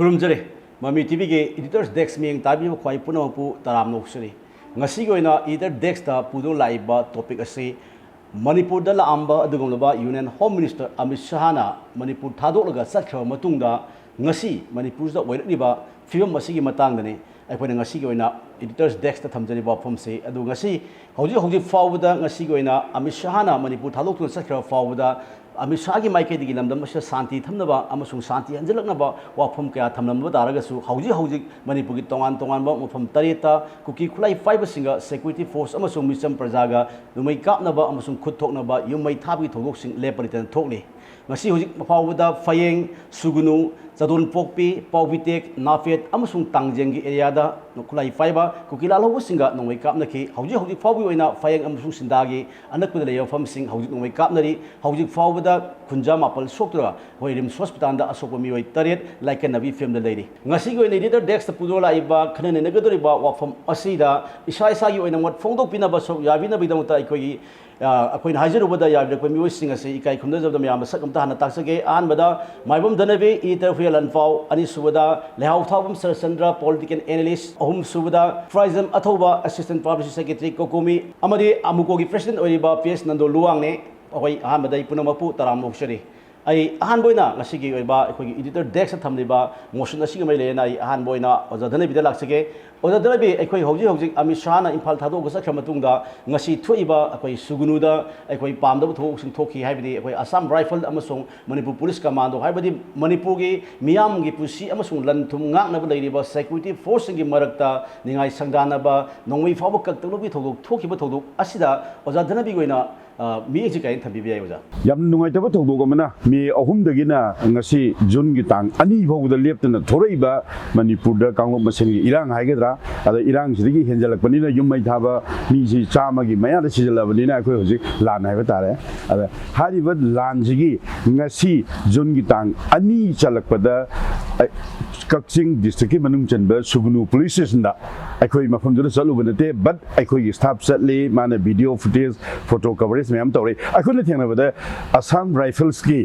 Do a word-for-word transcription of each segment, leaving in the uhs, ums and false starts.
ꯈꯨꯔꯨꯝꯖꯔꯤ꯫ ꯃꯃꯤ ꯇꯤꯚꯤꯒꯤ Editors Desk ꯃꯤꯠꯌꯦꯡ ꯇꯥꯕꯤꯕ ꯈ꯭ꯋꯥꯏ ꯄꯨꯝꯅꯃꯛꯄꯨ ꯇꯔꯥꯝꯅ ꯑꯣꯛꯆꯔꯤ꯫ ꯉꯁꯤꯒꯤ ꯑꯣꯏꯅ Editors Deskꯇ ꯄꯨꯗꯨꯅ ꯂꯥꯛꯏꯕ topic ꯑꯁꯤ ꯃꯅꯤꯄꯨꯔꯗ ꯂꯥꯛꯑꯝꯕ ꯑꯗꯨꯒꯨꯝꯂꯕ Union Home Minister Amit ꯁꯍꯥꯅ Manipur ꯊꯥꯗꯣꯛꯂꯒ ꯆꯠꯈ꯭ꯔꯕ ꯃꯇꯨꯡꯗ ꯉꯁꯤ ꯃꯅꯤꯄꯨꯔꯁꯤꯗ ꯑꯣꯏꯔꯛꯂꯤꯕ ꯐꯤꯕꯝ ꯑꯁꯤꯒꯤ ꯃꯇꯥꯡꯗꯅꯤ ꯑꯩꯈꯣꯏꯅ ꯉꯁꯤꯒꯤ ꯑꯣꯏꯅ Editors Deskꯇ ꯊꯝꯖꯔꯤꯕ ꯋꯥꯐꯝꯁꯤ꯫ ꯑꯗꯨ ꯉꯁꯤ ꯍꯧꯖꯤꯛ ꯍꯧꯖꯤꯛ ꯐꯥꯎꯕꯗ, ꯉꯁꯤꯒꯤ ꯑꯣꯏꯅ ꯑꯃꯤꯠ ꯁꯍꯥꯅ ꯃꯅꯤꯄꯨꯔ ꯊꯥꯗꯣꯛꯇꯨꯅ ꯆꯠꯈ꯭ꯔꯕ ꯐꯥꯎꯕꯗ, ꯑꯃꯤꯠ ꯁꯍꯥꯒꯤ ꯃꯥꯏꯀꯩꯗꯒꯤ ꯂꯝꯗꯝ ꯑꯁꯤꯗ ꯁꯥꯟꯇꯤ ꯊꯝꯅꯕ ꯑꯃꯁꯨꯡ ꯁꯥꯟꯇꯤ ꯍꯟꯖꯤꯜꯂꯛꯅꯕ ꯋꯥꯐꯝ ꯀꯌꯥ ꯊꯝꯂꯝꯕ ꯇꯥꯔꯒꯁꯨ, ꯍꯧꯖꯤꯛ ꯍꯧꯖꯤꯛ ꯃꯅꯤꯄꯨꯔꯒꯤ ꯇꯣꯉꯥꯟ ꯇꯣꯉꯥꯟꯕ ꯃꯐꯝ ꯇꯔꯦꯠꯇ ꯀꯨꯀꯤ ꯈꯨꯠꯂꯥꯏ ꯄꯥꯏꯕꯁꯤꯡꯒ security force ꯑꯃꯁꯨꯡ ꯃꯤꯆꯝ ꯄ꯭ꯔꯖꯥꯒ ꯅꯣꯡꯃꯩ ꯀꯥꯞꯅꯕ ꯑꯃꯁꯨꯡ ꯈꯨꯠ ꯊꯣꯛꯅꯕ ꯌꯨꯝ ꯃꯩ ꯊꯥꯕꯒꯤ ꯊꯧꯗꯣꯛꯁꯤꯡ ꯂꯦꯞꯄ ꯂꯩꯇꯅ ꯊꯣꯛꯂꯤ꯫ ꯉꯁꯤ ꯍꯧꯖꯤꯛ ꯐꯥꯎꯕꯗ ꯐꯌꯦꯡ, ꯁꯨꯒꯨꯅꯨ, ꯆꯗꯣꯟꯄꯣꯛꯄꯤ, ꯄꯥꯎꯕꯤꯇꯦꯛ, ꯅꯥꯐꯦꯠ ꯑꯃꯁꯨꯡ ꯇꯥꯡꯖꯦꯡꯒꯤ areaꯗ ꯈꯨꯠꯂꯥꯏ ꯄꯥꯏꯕ ꯀꯨꯀꯤ ꯂꯥꯜꯍꯧꯕꯁꯤꯡꯒ ꯅꯣꯡꯃꯩ ꯀꯥꯞꯅꯈꯤ꯫ ꯍꯧꯖꯤꯛ ꯍꯧꯖꯤꯛ ꯐꯥꯎꯕꯒꯤ ꯑꯣꯏꯅ ꯐꯌꯦꯡ ꯑꯃꯁꯨꯡ ꯁꯤꯡꯗꯥꯒꯤ ꯑꯅꯛꯄꯗ ꯂꯩꯕ ꯃꯐꯝꯁꯤꯡ ꯍꯧꯖꯤꯛ ꯅꯣꯡꯃꯩ ꯀꯥꯞꯅꯔꯤ꯫ ꯍꯧꯖꯤꯛ ꯐꯥꯎꯕꯗ ꯀꯨꯟꯖꯥ ꯃꯥꯄꯜ ꯁꯣꯛꯇꯨꯅ ꯑꯩꯈꯣꯏ ꯔꯤꯝꯁ ꯍꯣꯁꯄꯤꯇꯥꯜꯗ ꯑꯁꯣꯛꯄ ꯃꯤꯑꯣꯏ ꯇꯔꯦꯠ ꯂꯥꯏꯀꯠꯅꯕꯒꯤ ꯐꯤꯕꯝꯗ ꯂꯩꯔꯤ꯫ ꯉꯁꯤꯒꯤ ꯑꯣꯏꯅ Editors Deskꯇ ꯄꯨꯗꯨꯅ ꯂꯥꯛꯏꯕ ꯈꯟꯅ ꯅꯩꯅꯒꯗꯧꯔꯤꯕ ꯋꯥꯐꯝ ꯑꯁꯤꯗ ꯏꯁꯥ ꯏꯁꯥꯒꯤ ꯑꯣꯏꯅ ꯃꯣꯠ ꯐꯣꯡꯗꯣꯛꯄꯤꯅꯕ ꯁꯔꯨꯛ ꯌꯥꯕꯤꯅꯕꯒꯤꯗꯃꯛꯇ ꯑꯩꯈꯣꯏꯒꯤ ꯑ, ꯑꯩꯈꯣꯏꯅ ꯍꯥꯏꯖꯔꯨꯕꯗ ꯌꯥꯕꯤꯔꯛꯄ ꯃꯤꯑꯣꯏꯁꯤꯡ ꯑꯁꯤ ꯏꯀꯥꯏ ꯈꯨꯝꯅꯖꯕꯗ ꯃꯌꯥꯝ ꯃꯁꯛ ꯑꯝꯇ ꯍꯥꯟꯅ ꯇꯥꯛꯆꯒꯦ꯫ ꯑꯍꯥꯟꯕꯗ ꯃꯥꯏꯕꯝ ꯙꯅꯕꯤ, editor ꯍꯨꯌꯦꯟ ꯂꯥꯟꯐꯥꯎ, ꯑꯅꯤꯁꯨꯕꯗ ꯂꯩꯍꯥꯎ ꯊꯥꯎꯕꯝ ꯁꯔꯠꯆꯟꯗ꯭ꯔ, political analyst, ꯑꯍꯨꯝꯁꯨꯕꯗ ꯐ꯭ꯔꯥꯏꯖꯝ ꯑꯊꯧꯕ, assistant publicity secretary ꯀꯣꯀꯣꯃꯤ, ꯑꯃꯗꯤ ꯑꯃꯨꯀꯣꯒꯤ president ꯑꯣꯏꯔꯤꯕ ꯄꯤ ꯑꯦꯁ ꯅꯟꯗꯣ ꯂꯨꯋꯥꯡꯅꯤ꯫ ꯑꯩꯈꯣꯏ ꯑꯍꯥꯟꯕꯗ ꯑꯩ ꯄꯨꯝꯅꯃꯛꯄꯨ ꯇꯔꯥꯝꯅ ꯑꯣꯛꯆꯔꯤ꯫ ꯑꯩ ꯑꯍꯥꯟꯕ ꯑꯣꯏꯅ ꯉꯁꯤꯒꯤ ꯑꯣꯏꯕ ꯑꯩꯈꯣꯏꯒꯤ Editors Deskꯇ ꯊꯝꯂꯤꯕ motion ꯑꯁꯤꯒ ꯃꯔꯤ ꯂꯩꯅꯅ ꯑꯩ ꯑꯍꯥꯟꯕ ꯑꯣꯏꯅ ꯑꯣꯖꯥ ꯙꯅꯕꯤꯗ ꯂꯥꯛꯆꯒꯦ꯫ ꯑꯣꯖꯥ ꯙꯅꯕꯤ, ꯑꯩꯈꯣꯏ ꯍꯧꯖꯤꯛ ꯍꯧꯖꯤꯛ ꯑꯃꯤꯠ ꯁꯍꯥꯅ ꯏꯝꯐꯥꯜ ꯊꯥꯗꯣꯛꯑꯒ ꯆꯠꯈ꯭ꯔ ꯃꯇꯨꯡꯗ ꯉꯁꯤ ꯊꯣꯛꯏꯕ ꯑꯩꯈꯣꯏ ꯁꯨꯒꯨꯅꯨꯗ ꯑꯩꯈꯣꯏ ꯄꯥꯝꯗꯕ ꯊꯧꯗꯣꯛꯁꯤꯡ ꯊꯣꯛꯈꯤ ꯍꯥꯏꯕꯗꯤ ꯑꯩꯈꯣꯏ Assam Rifle ꯑꯃꯁꯨꯡ ꯃꯅꯤꯄꯨꯔ Police Commando ꯍꯥꯏꯕꯗꯤ ꯃꯅꯤꯄꯨꯔꯒꯤ ꯃꯤꯌꯥꯝꯒꯤ ꯄꯨꯟꯁꯤ ꯑꯃꯁꯨꯡ ꯂꯟ ꯊꯨꯝ ꯉꯥꯛꯅꯕ ꯂꯩꯔꯤꯕ security forceꯁꯤꯡꯒꯤ ꯃꯔꯛꯇ ꯅꯤꯡꯉꯥꯏ ꯁꯪꯗꯥꯟꯅꯕ, ꯅꯣꯡꯃꯩ ꯐꯥꯎꯕ ꯀꯛꯇꯂꯨꯕꯒꯤ ꯊꯧꯗꯣꯛ ꯊꯣꯛꯈꯤꯕ ꯊꯧꯗꯣꯛ ꯑꯁꯤꯗ ꯑꯣꯖꯥ ꯙꯅꯕꯤꯒꯤ ꯑꯣꯏꯅ ꯑ, ꯃꯤꯠꯌꯦꯡꯁꯤ ꯀꯥꯏꯅ ꯊꯝꯕꯤꯕ ꯌꯥꯏ, ꯑꯣꯖꯥ? ꯌꯥꯝ ꯅꯨꯡꯉꯥꯏꯇꯕ ꯊꯧꯗꯣꯛ ꯑꯃꯅ ꯃꯦ ꯑꯍꯨꯝꯗꯒꯤꯅ ꯉꯁꯤ ꯖꯨꯟꯒꯤ ꯇꯥꯡ ꯑꯅꯤ ꯐꯥꯎꯕꯗ ꯂꯦꯞꯇꯅ ꯊꯣꯔꯛꯏꯕ ꯃꯅꯤꯄꯨꯔꯗ ꯀꯥꯡꯂꯨꯞ ꯃꯁꯦꯟꯒꯤ ꯏꯔꯥꯡ ꯍꯥꯏꯒꯗ꯭ꯔꯥ, ꯑꯗ ꯏꯔꯥꯡꯁꯤꯗꯒꯤ ꯍꯦꯟꯖꯜꯂꯛꯄꯅꯤꯅ ꯌꯨꯝ ꯃꯩ ꯊꯥꯕ ꯃꯤꯁꯤ ꯆꯥꯝꯃꯒꯤ ꯃꯌꯥꯗ ꯁꯤꯖꯜꯂꯕꯅꯤꯅ ꯑꯩꯈꯣꯏ ꯍꯧꯖꯤꯛ ꯂꯥꯟ ꯍꯥꯏꯕ ꯇꯥꯔꯦ꯫ ꯑꯗ ꯍꯥꯏꯔꯤꯕ ꯂꯥꯟꯁꯤꯒꯤ ꯉꯁꯤ ꯖꯨꯟꯒꯤ ꯇꯥꯡ ꯑꯅꯤ ꯆꯜꯂꯛꯄꯗ ꯑ, ꯀꯛꯆꯤꯡ ꯗꯤꯁꯇ꯭ꯔꯤꯛꯀꯤ ꯃꯅꯨꯡ ꯆꯟꯕ ꯁꯨꯒꯅꯨ ꯄꯨꯂꯤꯁ ꯁ꯭ꯇꯦꯁꯟꯗ ꯑꯩꯈꯣꯏ ꯃꯐꯝꯗꯨꯗ ꯆꯠꯂꯨꯕ ꯅꯠꯇꯦ, but ꯑꯩꯈꯣꯏꯒꯤ ꯁ꯭ꯇꯥꯐ ꯆꯠꯂꯤ, ꯃꯥꯅ ꯚꯤꯗꯤꯑꯣ ꯐꯨꯇꯦꯖ, ꯐꯣꯇꯣ ꯀꯚꯔꯦꯖ ꯃꯌꯥꯝ ꯇꯧꯔꯛꯏ꯫ ꯑꯩꯈꯣꯏꯅ ꯊꯦꯡꯅꯕꯗ ꯑꯁꯥꯝ ꯔꯥꯏꯐꯜꯁꯀꯤ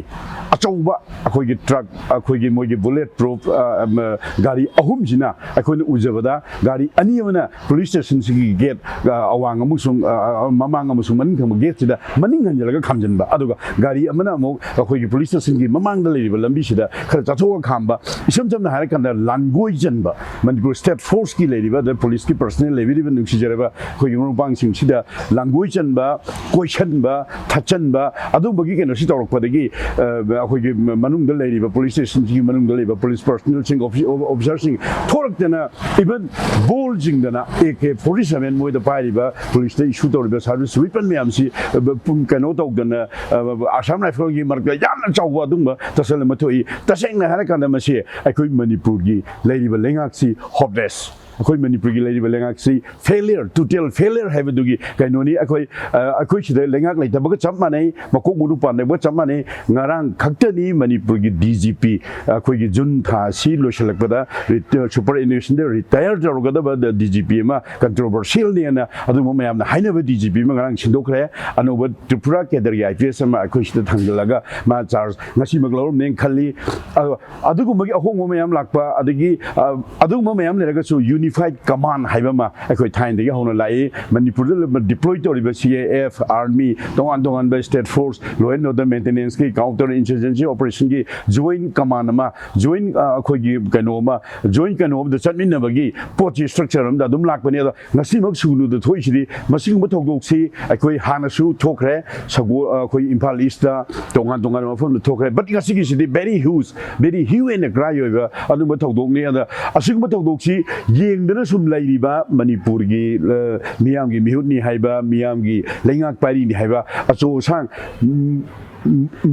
ꯑꯆꯧꯕ ꯑꯩꯈꯣꯏꯒꯤ ꯇ꯭ꯔꯛ, ꯑꯩꯈꯣꯏꯒꯤ ꯃꯣꯏꯒꯤ ꯕꯨꯂꯦꯠ ꯄ꯭ꯔꯨꯐ, ꯑ, ꯑꯃ, ꯒꯥꯔꯤ ꯑꯍꯨꯝꯁꯤꯅ ꯑꯩꯈꯣꯏꯅ ꯎꯖꯕꯗ ꯒꯥꯔꯤ ꯑꯅꯤ ꯑꯃꯅ ꯄꯨꯂꯤꯁ ꯁ꯭ꯇꯦꯁꯟꯁꯤꯒꯤ ꯒꯦꯠ, ꯑ, ꯑꯋꯥꯡ ꯑꯃꯁꯨꯡ, ꯑ, ꯑ, ꯃꯃꯥꯡ ꯑꯃꯁꯨꯡ ꯃꯅꯤꯡ ꯊꯪꯕ ꯒꯦꯠꯁꯤꯗ ꯃꯅꯤꯡ ꯍꯟꯖꯤꯜꯂꯒ ꯈꯥꯝꯖꯤꯟꯕ, ꯑꯗꯨꯒ ꯒꯥꯔꯤ ꯑꯃꯅ ꯑꯃꯨꯛ ꯑꯩꯈꯣꯏꯒꯤ ꯄꯨꯂꯤꯁ ꯁ꯭ꯇꯦꯁꯟꯒꯤ ꯃꯃꯥꯡꯗ ꯂꯩꯔꯤꯕ ꯂꯝꯕꯤꯁꯤꯗ ꯈꯔ ꯆꯠꯊꯣꯛꯑꯒ ꯈꯥꯝꯕ꯫ ꯏꯁꯝ ꯁꯝꯅ ꯍꯥꯏꯔꯀꯥꯟꯗ ꯂꯥꯟꯒꯣꯏ ꯆꯟꯕ, ꯃꯅꯤꯄꯨꯔ ꯁ꯭ꯇꯦꯠ ꯐꯣꯔꯁꯀꯤ ꯂꯩꯔꯤꯕ, ꯑꯗ ꯄꯨꯂꯤꯁꯀꯤ ꯄꯔꯁꯅꯦꯜ ꯂꯩꯕꯤꯔꯤꯕ ꯅꯨꯡꯁꯤꯖꯔꯕ ꯑꯩꯈꯣꯏꯒꯤ ꯃꯔꯨꯞ ꯃꯄꯥꯡꯁꯤꯡꯁꯤꯗ ꯂꯥꯟꯒꯣꯏ ꯆꯟꯕ, ꯀꯣꯏꯁꯟꯕ, ꯊꯠꯆꯟꯕ, ꯑꯗꯨꯝꯕꯒꯤ ꯀꯩꯅꯣꯁꯤ ꯇꯧꯔꯛꯄꯗꯒꯤ, ꯑ, ꯑꯩꯈꯣꯏꯒꯤ ꯃꯅꯨꯡꯗ ꯂꯩꯔꯤꯕ ꯄꯨꯂꯤꯁ ꯁ꯭ꯇꯦꯁꯟꯁꯤꯒꯤ ꯃꯅꯨꯡꯗ ꯂꯩꯔꯤꯕ ꯄꯨꯂꯤꯁ ꯄꯔꯁꯅꯦꯜꯁꯤꯡ, ꯑꯣꯐꯤ-, ꯑꯣꯐꯤꯁꯥꯔꯁꯤꯡ ꯊꯣꯔꯛꯇꯅ, ꯏꯚꯟ ꯕꯣꯜ ꯆꯤꯡꯗꯅ, ꯑꯦ ꯀꯦ ꯐꯣꯔꯇꯤ ꯁꯚꯦꯟ ꯃꯣꯏꯗ ꯄꯥꯏꯔꯤꯕ ꯄꯨꯂꯤꯁꯇ ꯏꯁꯨ ꯇꯧꯔꯤꯕ ꯁꯥꯔꯚꯤꯁ ꯋꯤꯄꯟ ꯃꯌꯥꯝꯁꯤ, ꯑ, ꯄꯨꯡ ꯀꯩꯅꯣ ꯇꯧꯗꯅ, ꯑ, ꯑꯁꯥꯝ ꯔꯥꯏꯐꯜꯒꯤ ꯃꯔꯛꯇ ꯌꯥꯝꯅ ꯆꯥꯎꯕ ꯑꯗꯨꯒꯨꯝꯕ ꯇꯛꯁꯜ ꯑꯃ ꯊꯣꯛꯏ꯫ ꯇꯁꯦꯡꯅ ꯍꯥꯏꯔꯀꯥꯟꯗ ꯃꯁꯤ ꯑꯩꯈꯣꯏ ꯃꯅꯤꯄꯨꯔꯒꯤ ꯂꯩꯔꯤꯕ ꯂꯩꯉꯥꯛꯁꯤ ꯍꯣꯞꯂꯦꯁ, ꯑꯩꯈꯣꯏ ꯃꯅꯤꯄꯨꯔꯒꯤ ꯂꯩꯔꯤꯕ ꯂꯩꯉꯥꯛꯁꯤ ꯐꯦꯂꯤꯌꯔ, ꯇꯣꯇꯦꯜ ꯐꯦꯂꯤꯌꯔ ꯍꯥꯏꯕꯗꯨꯒꯤ ꯀꯩꯅꯣꯅꯤ꯫ ꯑꯩꯈꯣꯏ, ꯑ, ꯑꯩꯈꯣꯏ ꯁꯤꯗ ꯂꯩꯉꯥꯛ ꯂꯩꯇꯕꯒ ꯆꯞ ꯃꯥꯟꯅꯩ, ꯃꯀꯣꯛ ꯃꯔꯨ ꯄꯥꯟꯗꯕꯒ ꯆꯞ ꯃꯥꯟꯅꯩ꯫ ꯉꯔꯥꯡ ꯈꯛꯇꯅꯤ ꯃꯅꯤꯄꯨꯔꯒꯤ ꯗꯤ ꯖꯤ ꯄꯤ, ꯑꯩꯈꯣꯏꯒꯤ ꯖꯨꯟ ꯊꯥ ꯑꯁꯤ ꯂꯣꯏꯁꯤꯜꯂꯛꯄꯗ ꯔꯤꯇ-, super ꯑꯦꯅꯨꯑꯦꯁꯟꯗ retire ꯇꯧꯔꯒꯗꯕ D G P ꯑꯃ ꯀꯟꯇ꯭ꯔꯣꯚꯔꯁꯤꯌꯦꯜꯅꯦꯅ ꯑꯗꯨꯒꯨꯝꯕ ꯃꯌꯥꯝꯅ ꯍꯥꯏꯅꯕ ꯗꯤ ꯖꯤ ꯄꯤ ꯑꯃ ꯉꯔꯥꯡ ꯁꯤꯟꯗꯣꯛꯈ꯭ꯔꯦ꯫ ꯑꯅꯧꯕ ꯇ꯭ꯔꯤꯄꯨꯔꯥ ꯀꯦꯗꯔꯒꯤ ꯑꯥꯏ ꯄꯤ ꯑꯦꯁ ꯑꯃ ꯑꯩꯈꯣꯏ ꯁꯤꯗ ꯊꯥꯡꯖꯤꯜꯂꯒ ꯃꯥ ꯆꯥꯔꯖ ꯉꯁꯤꯃꯛ ꯂꯧꯔꯝꯅꯦꯅ ꯈꯜꯂꯤ꯫ ꯑꯗꯣ ꯑꯗꯨꯒꯨꯝꯕꯒꯤ ꯑꯍꯣꯡꯕ ꯃꯌꯥꯝ ꯂꯥꯛꯄ, ꯑꯗꯒꯤ, ꯑ, ꯑꯗꯨꯒꯨꯝꯕ ꯃꯌꯥꯝ ꯂꯩꯔꯒꯁꯨ ꯌꯨꯅꯤꯐꯥꯏꯠ ꯀꯃꯥꯟ ꯍꯥꯏꯕ ꯑꯃ ꯑꯩꯈꯣꯏ ꯊꯥꯏꯅꯗꯒꯤ ꯍꯧꯅ ꯂꯥꯛꯏ꯫ ꯃꯅꯤꯄꯨꯔꯗ ꯗꯤꯄ꯭ꯂꯣꯏ ꯇꯧꯔꯤꯕ ꯁꯤ ꯑꯦ ꯑꯦꯐ, ꯑꯥꯔꯃꯤ, ꯇꯣꯉꯥꯟ ꯇꯣꯉꯥꯟꯕ state force, law and order ꯃꯦꯟꯇꯦꯅꯦꯟꯁꯀꯤ, ꯀꯥꯎꯟꯇꯔ ꯏꯟꯁꯔꯖꯦꯟꯁꯤ ꯑꯣꯄꯔꯦꯁꯟꯒꯤ ꯖꯣꯏꯟ ꯀꯃꯥꯟ ꯑꯃ, ꯖꯣꯏꯟ, ꯑ, ꯑꯩꯈꯣꯏꯒꯤ ꯀꯩꯅꯣ ꯑꯃ, ꯖꯣꯏꯟ ꯀꯩꯅꯣ ꯑꯃꯗ ꯆꯠꯃꯤꯟꯅꯕꯒꯤ ꯄꯣꯠꯁꯤ ꯁ꯭ꯇ꯭ꯔꯛꯆꯔ ꯑꯃꯗ ꯑꯗꯨꯝ ꯂꯥꯛꯄꯅꯤ꯫ ꯑꯗꯣ ꯉꯁꯤꯃꯛ ꯁꯨꯒꯅꯨꯗ ꯊꯣꯛꯏꯁꯤꯗꯤ ꯃꯁꯤꯒꯨꯝꯕ ꯊꯧꯗꯣꯛꯁꯤ ꯑꯩꯈꯣꯏ ꯍꯥꯟꯅꯁꯨ ꯊꯣꯛꯈ꯭ꯔꯦ, ꯁꯒꯣ-, ꯑꯩꯈꯣꯏ ꯏꯝꯐꯥꯜ ꯏꯁꯇ ꯇꯣꯉꯥꯟ ꯇꯣꯉꯥꯟꯕ ꯃꯐꯝꯗ ꯊꯣꯛꯈ꯭ꯔꯦ꯫ But ꯉꯁꯤꯒꯤꯁꯤꯗꯤ very huge, very hue and cry ꯑꯣꯏꯕ ꯑꯗꯨꯝꯕ ꯊꯧꯗꯣꯛꯅꯤ꯫ ꯑꯗ ꯑꯁꯤꯒꯨꯝꯕ ꯊꯧꯗꯣꯛꯁꯤ ꯌꯦꯡꯗꯅ ꯁꯨꯝ ꯂꯩꯔꯤꯕ ꯃꯅꯤꯄꯨꯔꯒꯤ, ꯑ, ꯃꯤꯌꯥꯝꯒꯤ ꯃꯤꯍꯨꯠꯅꯤ ꯍꯥꯏꯕ, ꯃꯤꯌꯥꯝꯒꯤ ꯂꯩꯉꯥꯛ ꯄꯥꯏꯔꯤꯅꯤ ꯍꯥꯏꯕ ꯑꯆꯧ ꯑꯁꯥꯡ, ꯎꯝ,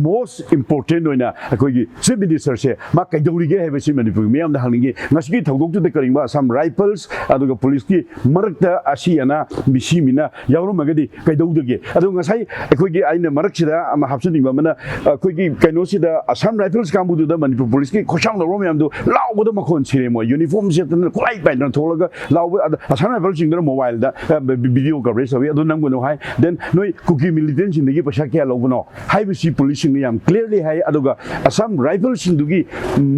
most important ꯑꯣꯏꯅ ꯑꯩꯈꯣꯏꯒꯤ Chief Minister ꯁꯦ ꯃꯥ ꯀꯩꯗꯧꯔꯤꯒꯦ ꯍꯥꯏꯕꯁꯤ ꯃꯅꯤꯄꯨꯔꯒꯤ ꯃꯤꯌꯥꯝꯗ ꯍꯪꯅꯤꯡꯉꯤ꯫ ꯉꯁꯤꯒꯤ ꯊꯧꯗꯣꯛꯇꯨꯗ ꯀꯔꯤꯒꯨꯝꯕ Assam Rifles ꯑꯗꯨꯒ ꯄꯨꯂꯤꯁꯀꯤ ꯃꯔꯛꯇ ꯑꯁꯤ ꯑꯅꯥ ꯃꯤꯁꯤ ꯃꯤꯅ ꯌꯥꯎꯔꯝꯃꯒꯗꯤ ꯀꯩꯗꯧꯗꯒꯦ? ꯑꯗꯣ ꯉꯁꯥꯏ ꯑꯩꯈꯣꯏꯒꯤ, ꯑꯩꯅ ꯃꯔꯛꯁꯤꯗ ꯑꯃ ꯍꯥꯞꯆꯅꯤꯡꯕ ꯑꯃꯅ, ꯑꯩꯈꯣꯏꯒꯤ ꯀꯩꯅꯣꯁꯤꯗ Assam Rifles ꯀꯥꯡꯕꯨꯗꯨꯗ ꯃꯅꯤꯄꯨꯔ ꯄꯨꯂꯤꯁꯀꯤ ꯈꯣꯏꯁꯥꯎꯅꯔꯣ ꯃꯌꯥꯝꯗꯣ ꯂꯥꯎꯕꯗ ꯃꯈꯣꯟ ꯁꯤꯔꯦ꯫ ꯃꯣꯏ uniform ꯁꯦꯠꯇꯅ ꯈꯨꯠꯂꯥꯏ ꯄꯥꯏꯗꯅ ꯊꯣꯛꯂꯒ ꯂꯥꯎꯕ꯫ ꯑꯗ Assam Rifles ꯁꯤꯡꯗꯨꯅ mobile ꯗ video coverage ꯇꯧꯏ꯫ ꯑꯗꯨ ꯅꯝꯒꯅꯨ ꯍꯥꯏ꯫ Then ꯅꯣꯏ ꯀꯨꯀꯤ militant ꯁꯤꯡꯗꯒꯤ ꯄꯩꯁꯥ ꯀꯌꯥ ꯂꯧꯕꯅꯣ ꯍꯥꯏꯕꯁꯤ ꯄꯨꯂꯤꯁꯁꯤꯡꯅ ꯌꯥꯝ clearly ꯍꯥꯏ꯫ ꯑꯗꯨꯒ Assam Rifles ꯁꯤꯡꯗꯨꯒꯤ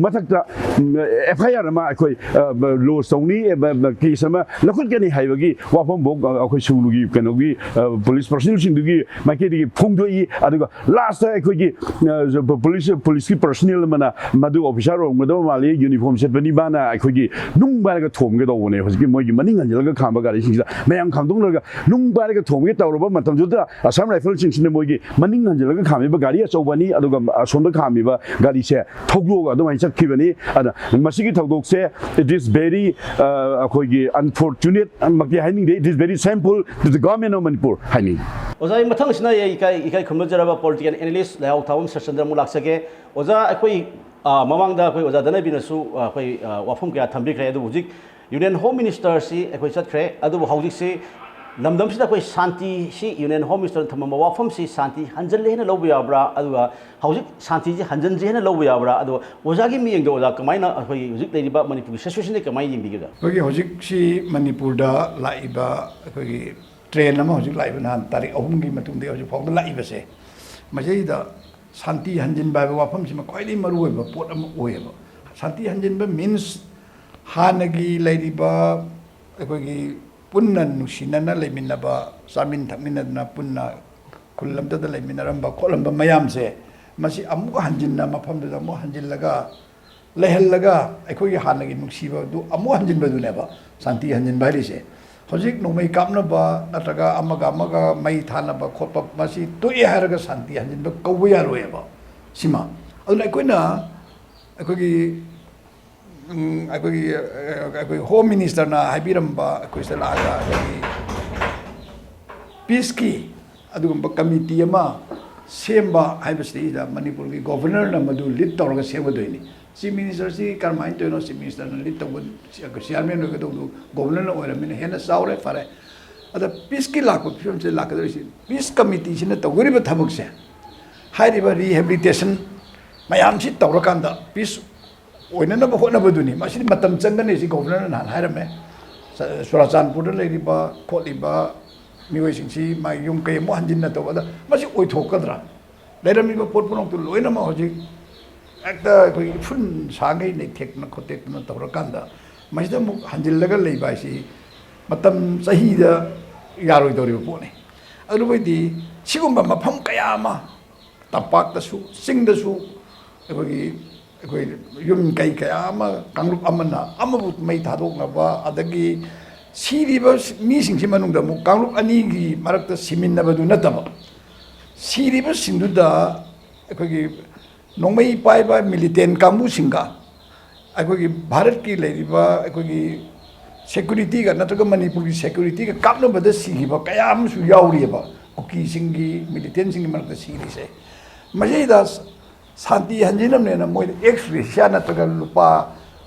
ꯃꯊꯛꯇ FIR ꯑꯃ ꯑꯩꯈꯣꯏ lodge ꯇꯧꯅꯤ, case ꯑꯃ ꯂꯧꯈꯠꯀꯅꯤ ꯍꯥꯏꯕꯒꯤ ꯋꯥꯐꯝꯐꯥꯎ ꯑꯩꯈꯣꯏ ꯁꯨꯒꯅꯨꯒꯤ ꯀꯩꯅꯣꯒꯤ ꯄꯨꯂꯤꯁ personnel ꯁꯤꯡꯗꯨꯒꯤ ꯃꯥꯏꯀꯩꯗꯒꯤ ꯐꯣꯡꯗꯣꯛꯏ꯫ ꯑꯗꯨꯒ last ꯇ ꯑꯩꯈꯣꯏꯒꯤ ꯄꯨꯂꯤꯁ, ꯄꯨꯂꯤꯁꯀꯤ personnel ꯑꯃꯅ ꯃꯗꯨ officer ꯑꯣꯏꯔꯝꯒꯗꯕ ꯃꯥꯜꯂꯤ, uniform ꯁꯦꯠꯄꯅꯤ, ꯃꯥꯅ ꯑꯩꯈꯣꯏꯒꯤ ꯅꯨꯡ ꯄꯥꯏꯔꯒ ꯊꯣꯝꯒꯦ ꯇꯧꯕꯅꯦ꯫ ꯍꯧꯖꯤꯛꯀꯤ ꯃꯣꯏꯒꯤ ꯃꯅꯤꯡ ꯍꯟꯖꯤꯜꯂꯒ ꯈꯥꯝꯕ ꯒꯥꯔꯤꯁꯤꯡꯁꯤꯗ ꯃꯌꯥꯝ ꯈꯥꯝꯗꯣꯛꯅꯔꯒ ꯅꯨꯡ ꯄꯥꯏꯔꯒ ꯊꯣꯝꯒꯦ ꯇꯧꯔꯕ ꯃꯇꯝꯗꯨꯗ Assam Rifles ꯁꯤꯡꯁꯤꯅ ꯃꯣꯏꯒꯤ ꯃꯅꯤꯡ ꯍꯟꯖꯤꯜꯂꯒ ꯈꯥꯝꯃꯤꯕ ꯒꯥꯔꯤ ꯑꯆꯧꯕꯅꯤ, ꯑꯗꯨꯒ ꯑꯁꯣꯝꯗ ꯈꯥꯝꯃꯤꯕ ꯒꯥꯔꯤꯁꯦ ꯊꯧꯗꯣꯛꯑꯒ ꯑꯗꯨꯃꯥꯏꯅ ꯆꯠꯈꯤꯕꯅꯤ꯫ ꯑꯗ ꯃꯁꯤꯒꯤ ꯊꯧꯗꯣꯛꯁꯦ, it is very, ꯑ, ꯑꯩꯈꯣꯏꯒꯤ unfortunate ꯃꯛꯇꯤ ꯍꯥꯏꯅꯤꯡꯗꯦ, it is very shameful to the government of Manipur ꯍꯥꯏꯅꯤꯡꯉꯤ꯫ ꯑꯣꯖꯥ, ꯑꯩ ꯃꯊꯪꯁꯤꯅ ꯑꯩ ꯏꯀꯥꯏ, ꯏꯀꯥꯏ ꯈꯨꯝꯅꯖꯔꯕ political analyst ꯂꯩꯍꯥꯎ ꯊꯥꯕꯝ ꯁꯔꯆꯟꯗ꯭ꯔ ꯑꯃꯨꯛ ꯂꯥꯛꯆꯒꯦ꯫ ꯑꯣꯖꯥ, ꯑꯩꯈꯣꯏ, ꯑ, ꯃꯃꯥꯡꯗ ꯑꯩꯈꯣꯏ ꯑꯣꯖꯥ ꯙꯅꯕꯤꯅꯁꯨ, ꯑ, ꯑꯩꯈꯣꯏ, ꯑ, ꯋꯥꯐꯝ ꯀꯌꯥ ꯊꯝꯕꯤꯈ꯭ꯔꯦ꯫ ꯑꯗꯨꯕꯨ ꯍꯧꯖꯤꯛ Union Home Minister ꯁꯤ ꯑꯩꯈꯣꯏ ꯆꯠꯈ꯭ꯔꯦ꯫ ꯑꯗꯨꯕꯨ ꯍꯧꯖꯤꯛꯁꯤ ꯂꯝꯗꯝꯁꯤꯗ ꯑꯩꯈꯣꯏ ꯁꯥꯟꯇꯤ ꯁꯤ Union Home Minister ꯅ ꯊꯝꯃꯝꯕ ꯋꯥꯐꯝꯁꯤ ꯁꯥꯟꯇꯤ ꯍꯟꯖꯤꯜꯂꯦ ꯍꯥꯏꯅ ꯂꯧꯕ ꯌꯥꯕ꯭ꯔꯥ? ꯑꯗꯨꯒ ꯍꯧꯖꯤꯛ ꯁꯥꯟꯇꯤꯁꯤ ꯍꯟꯖꯤꯟꯗ꯭ꯔꯤ ꯍꯥꯏꯅ ꯂꯧꯕ ꯌꯥꯕ꯭ꯔꯥ? ꯑꯗꯨꯒ ꯑꯣꯖꯥꯒꯤ ꯃꯤꯠꯌꯦꯡꯗ ꯑꯣꯖꯥ ꯀꯃꯥꯏꯅ ꯑꯩꯈꯣꯏꯒꯤ ꯍꯧꯖꯤꯛ ꯂꯩꯔꯤꯕ ꯃꯅꯤꯄꯨꯔꯒꯤ situation ꯁꯤ ꯀꯃꯥꯏꯅ ꯌꯦꯡꯕꯤꯒꯗ꯭ꯔꯥ? ꯑꯩꯈꯣꯏꯒꯤ ꯍꯧꯖꯤꯛꯁꯤ ꯃꯅꯤꯄꯨꯔꯗ ꯂꯥꯛꯏꯕ ꯑꯩꯈꯣꯏꯒꯤ train ꯑꯃ ꯍꯧꯖꯤꯛ ꯂꯥꯛꯏꯕ ꯅꯍꯥꯟ ꯇꯥꯔꯤꯛ ꯑꯍꯨꯝꯒꯤ ꯃꯇꯨꯡꯗꯒꯤ ꯍꯧꯖꯤꯛ ꯐꯥꯎꯗ ꯂꯥꯛꯏꯕꯁꯦ, ꯃꯁꯤꯗꯩꯗ ꯁꯥꯟꯇꯤ ꯍꯟꯖꯤꯟꯕ ꯍꯥꯏꯕ ꯋꯥꯐꯝꯁꯤꯃ ꯈ꯭ꯋꯥꯏꯗꯒꯤ ꯃꯔꯨꯑꯣꯏꯕ ꯄꯣꯠ ꯑꯃ ꯑꯣꯏꯌꯦꯕ꯫ ꯁꯥꯟꯇꯤ ꯍꯟꯖꯤꯟꯕ means ꯍꯥꯟꯅꯒꯤ ꯂꯩꯔꯤꯕ ꯑꯩꯈꯣꯏꯒꯤ ꯄꯨꯟꯅ ꯅꯨꯡꯁꯤꯅꯅ ꯂꯩꯃꯤꯟꯅꯕ, ꯆꯥꯃꯤꯟ ꯊꯛꯃꯤꯟꯅꯗꯅ ꯄꯨꯟꯅ ꯈꯨꯜ ꯑꯃꯠꯇꯗ ꯂꯩꯃꯤꯟꯅꯔꯝꯕ ꯈꯣꯠꯂꯝꯕ ꯃꯌꯥꯝꯁꯦ, ꯃꯁꯤ ꯑꯃꯨꯛ ꯍꯟꯖꯤꯟꯅ ꯃꯐꯝꯗꯨꯗ ꯑꯃꯨꯛ ꯍꯟꯖꯤꯜꯂꯒ ꯂꯩꯍꯜꯂꯒ ꯑꯩꯈꯣꯏꯒꯤ ꯍꯥꯟꯅꯒꯤ ꯅꯨꯡꯁꯤꯕꯗꯨ ꯑꯃꯨꯛ ꯍꯟꯖꯤꯟꯕꯗꯨꯅꯦꯕ ꯁꯥꯟꯇꯤ ꯍꯟꯖꯤꯟꯕ ꯍꯥꯏꯔꯤꯁꯦ꯫ ꯍꯧꯖꯤꯛ ꯅꯣꯡꯃꯩ ꯀꯥꯞꯅꯕ ꯅꯠꯇ꯭ꯔꯒ ꯑꯃꯒ ꯑꯃꯒ ꯃꯩ ꯊꯥꯅꯕ ꯈꯣꯠꯄ ꯃꯁꯤ ꯇꯣꯛꯑꯦ ꯍꯥꯏꯔꯒ ꯁꯥꯟꯇꯤ ꯍꯟꯖꯤꯟꯕ ꯀꯧꯕ ꯌꯥꯔꯣꯏꯕ꯫ ꯁꯤꯃ ꯑꯗꯨꯅ ꯑꯩꯈꯣꯏꯅ ꯑꯩꯈꯣꯏꯒꯤ, ꯎꯝ, ꯑꯩꯈꯣꯏꯒꯤ, ꯑ, ꯑꯩꯈꯣꯏ Home Minister ꯅ ꯍꯥꯏꯕꯤꯔꯝꯕ ꯑꯩꯈꯣꯏ ꯁꯤꯗ ꯂꯥꯛꯑꯒ ꯑꯩꯈꯣꯏꯒꯤ peace ꯀꯤ ꯑꯗꯨꯒꯨꯝꯕ committee ꯑꯃ ꯁꯦꯝꯕ ꯍꯥꯏꯕꯁꯤꯗꯩꯗ ꯃꯅꯤꯄꯨꯔꯒꯤ ꯒꯣꯕꯔꯅꯔꯅ ꯃꯗꯨ ꯂꯤꯗ ꯇꯧꯔꯒ ꯁꯦꯝꯒꯗꯣꯏꯅꯤ꯫ ꯆꯤꯐ ꯃꯤꯅꯤꯁꯇꯔꯁꯤ ꯀꯔꯝꯍꯥꯏꯅ ꯇꯧꯔꯤꯅꯣ? ꯆꯤꯐ ꯃꯤꯅꯤꯁꯇꯔꯅ ꯂꯤꯗ ꯇꯧꯕ, ꯆꯤꯌꯥꯔꯃꯦꯟ ꯑꯣꯏꯒꯗꯧꯗꯨ ꯒꯣꯕꯔꯅꯔꯅ ꯑꯣꯏꯔꯕꯅꯤꯅ ꯍꯦꯟꯅ ꯆꯥꯎꯔꯦ, ꯐꯔꯦ꯫ ꯑꯗ ꯄꯤꯁꯀꯤ ꯂꯥꯛꯄ ꯐꯤꯕꯝꯁꯤꯗ ꯂꯥꯛꯀꯗꯧꯔꯤꯁꯤ, ꯄꯤꯁ ꯀꯃꯤꯇꯤꯁꯤꯅ ꯇꯧꯒꯗꯧꯔꯤꯕ ꯊꯕꯛꯁꯦ, ꯍꯥꯏꯔꯤꯕ ꯔꯤꯍꯦꯕꯤꯂꯤꯇꯦꯁꯟ ꯃꯌꯥꯝꯁꯤ ꯇꯧꯔꯀꯥꯟꯗ ꯄꯤꯁ ꯑꯣꯏꯅꯅꯕ ꯍꯣꯠꯅꯕꯗꯨꯅꯤ꯫ ꯃꯁꯤꯗꯤ ꯃꯇꯝ ꯆꯪꯒꯅꯤ, ꯁꯤ ꯒꯣꯕꯔꯅꯔꯅ ꯅꯍꯥꯟ ꯍꯥꯏꯔꯝꯃꯦ꯫ ꯆ-, ꯆꯨꯔꯥꯆꯥꯟꯄꯨꯔꯗ ꯂꯩꯔꯤꯕ ꯈꯣꯠꯂꯤꯕ ꯃꯤꯑꯣꯏꯁꯤꯡꯁꯤ ꯃꯥꯒꯤ ꯌꯨꯝ ꯀꯩ ꯑꯃꯨꯛ ꯍꯟꯖꯤꯟꯅ ꯇꯧꯕꯗ ꯃꯁꯤ ꯑꯣꯏꯊꯣꯛꯀꯗ꯭ꯔꯥ? ꯂꯩꯔꯝꯃꯤꯕ ꯄꯣꯠ ꯄꯨꯝꯅꯃꯛꯇꯨ ꯂꯣꯏꯅꯃꯛ ꯍꯧꯖꯤꯛ ꯍꯦꯛꯇ ꯑꯩꯈꯣꯏꯒꯤ ꯏꯐꯨꯟ ꯁꯥꯡꯈꯩ ꯅꯩꯊꯦꯛꯇꯅ ꯈꯣꯠꯇꯦꯛꯇꯅ ꯇꯧꯔꯀꯥꯟꯗ ꯃꯁꯤꯗ ꯑꯃꯨꯛ ꯍꯟꯖꯤꯜꯂꯒ ꯂꯩꯕ ꯍꯥꯏꯁꯤ ꯃꯇꯝ ꯆꯍꯤꯗ ꯌꯥꯔꯣꯏꯗꯧꯔꯤꯕ ꯄꯣꯠꯅꯤ꯫ ꯑꯗꯨꯕꯨ ꯑꯣꯏꯗꯤ ꯁꯤꯒꯨꯝꯕ ꯃꯐꯝ ꯀꯌꯥ ꯑꯃ ꯇꯝꯄꯥꯛꯇꯁꯨ, ꯆꯤꯡꯗꯁꯨ ꯑꯩꯈꯣꯏꯒꯤ, ꯑꯩꯈꯣꯏ ꯌꯨꯝ ꯀꯩ ꯀꯌꯥ ꯑꯃ ꯀꯥꯡꯂꯨꯞ ꯑꯃꯅ ꯑꯃꯕꯨ ꯃꯩ ꯊꯥꯗꯣꯛꯅꯕ, ꯑꯗꯒꯤ ꯁꯤꯔꯤꯕ ꯃꯤꯁꯤꯡꯁꯤ ꯃꯅꯨꯡꯗ ꯑꯃꯨꯛ ꯀꯥꯡꯂꯨꯞ ꯑꯅꯤꯒꯤ ꯃꯔꯛꯇ ꯁꯤꯃꯤꯟꯅꯕꯗꯨ ꯅꯠꯇꯕ, ꯁꯤꯔꯤꯕꯁꯤꯡꯗꯨꯗ ꯑꯩꯈꯣꯏꯒꯤ ꯅꯣꯡꯃꯩ ꯄꯥꯏꯕ ꯃꯤꯂꯤꯇꯦꯟ ꯀꯥꯡꯕꯨꯁꯤꯡꯒ ꯑꯩꯈꯣꯏꯒꯤ ꯚꯥꯔꯠꯀꯤ ꯂꯩꯔꯤꯕ ꯑꯩꯈꯣꯏꯒꯤ ꯁꯦꯀ꯭ꯌꯨꯔꯤꯇꯤꯒ ꯅꯠꯇ꯭ꯔꯒ ꯃꯅꯤꯄꯨꯔꯒꯤ ꯁꯦꯀ꯭ꯌꯨꯔꯤꯇꯤꯒ ꯀꯥꯞꯅꯕꯗ ꯁꯤꯈꯤꯕ ꯀꯌꯥ ꯑꯃꯁꯨ ꯌꯥꯎꯔꯤꯑꯕ, ꯀꯨꯀꯤꯁꯤꯡꯒꯤ ꯃꯤꯂꯤꯇꯦꯟꯁꯤꯡꯒꯤ ꯃꯔꯛꯇ ꯁꯤꯔꯤꯁꯦ꯫ ꯃꯁꯤꯗ ꯁꯥꯟꯇꯤ ꯍꯟꯖꯤꯟꯅꯕꯅꯦꯅ ꯃꯣꯏꯗ ꯑꯦꯛꯁ ꯒ꯭ꯔꯦꯁꯤꯌꯥ ꯅꯠꯇ꯭ꯔꯒ ꯂꯨꯄꯥ,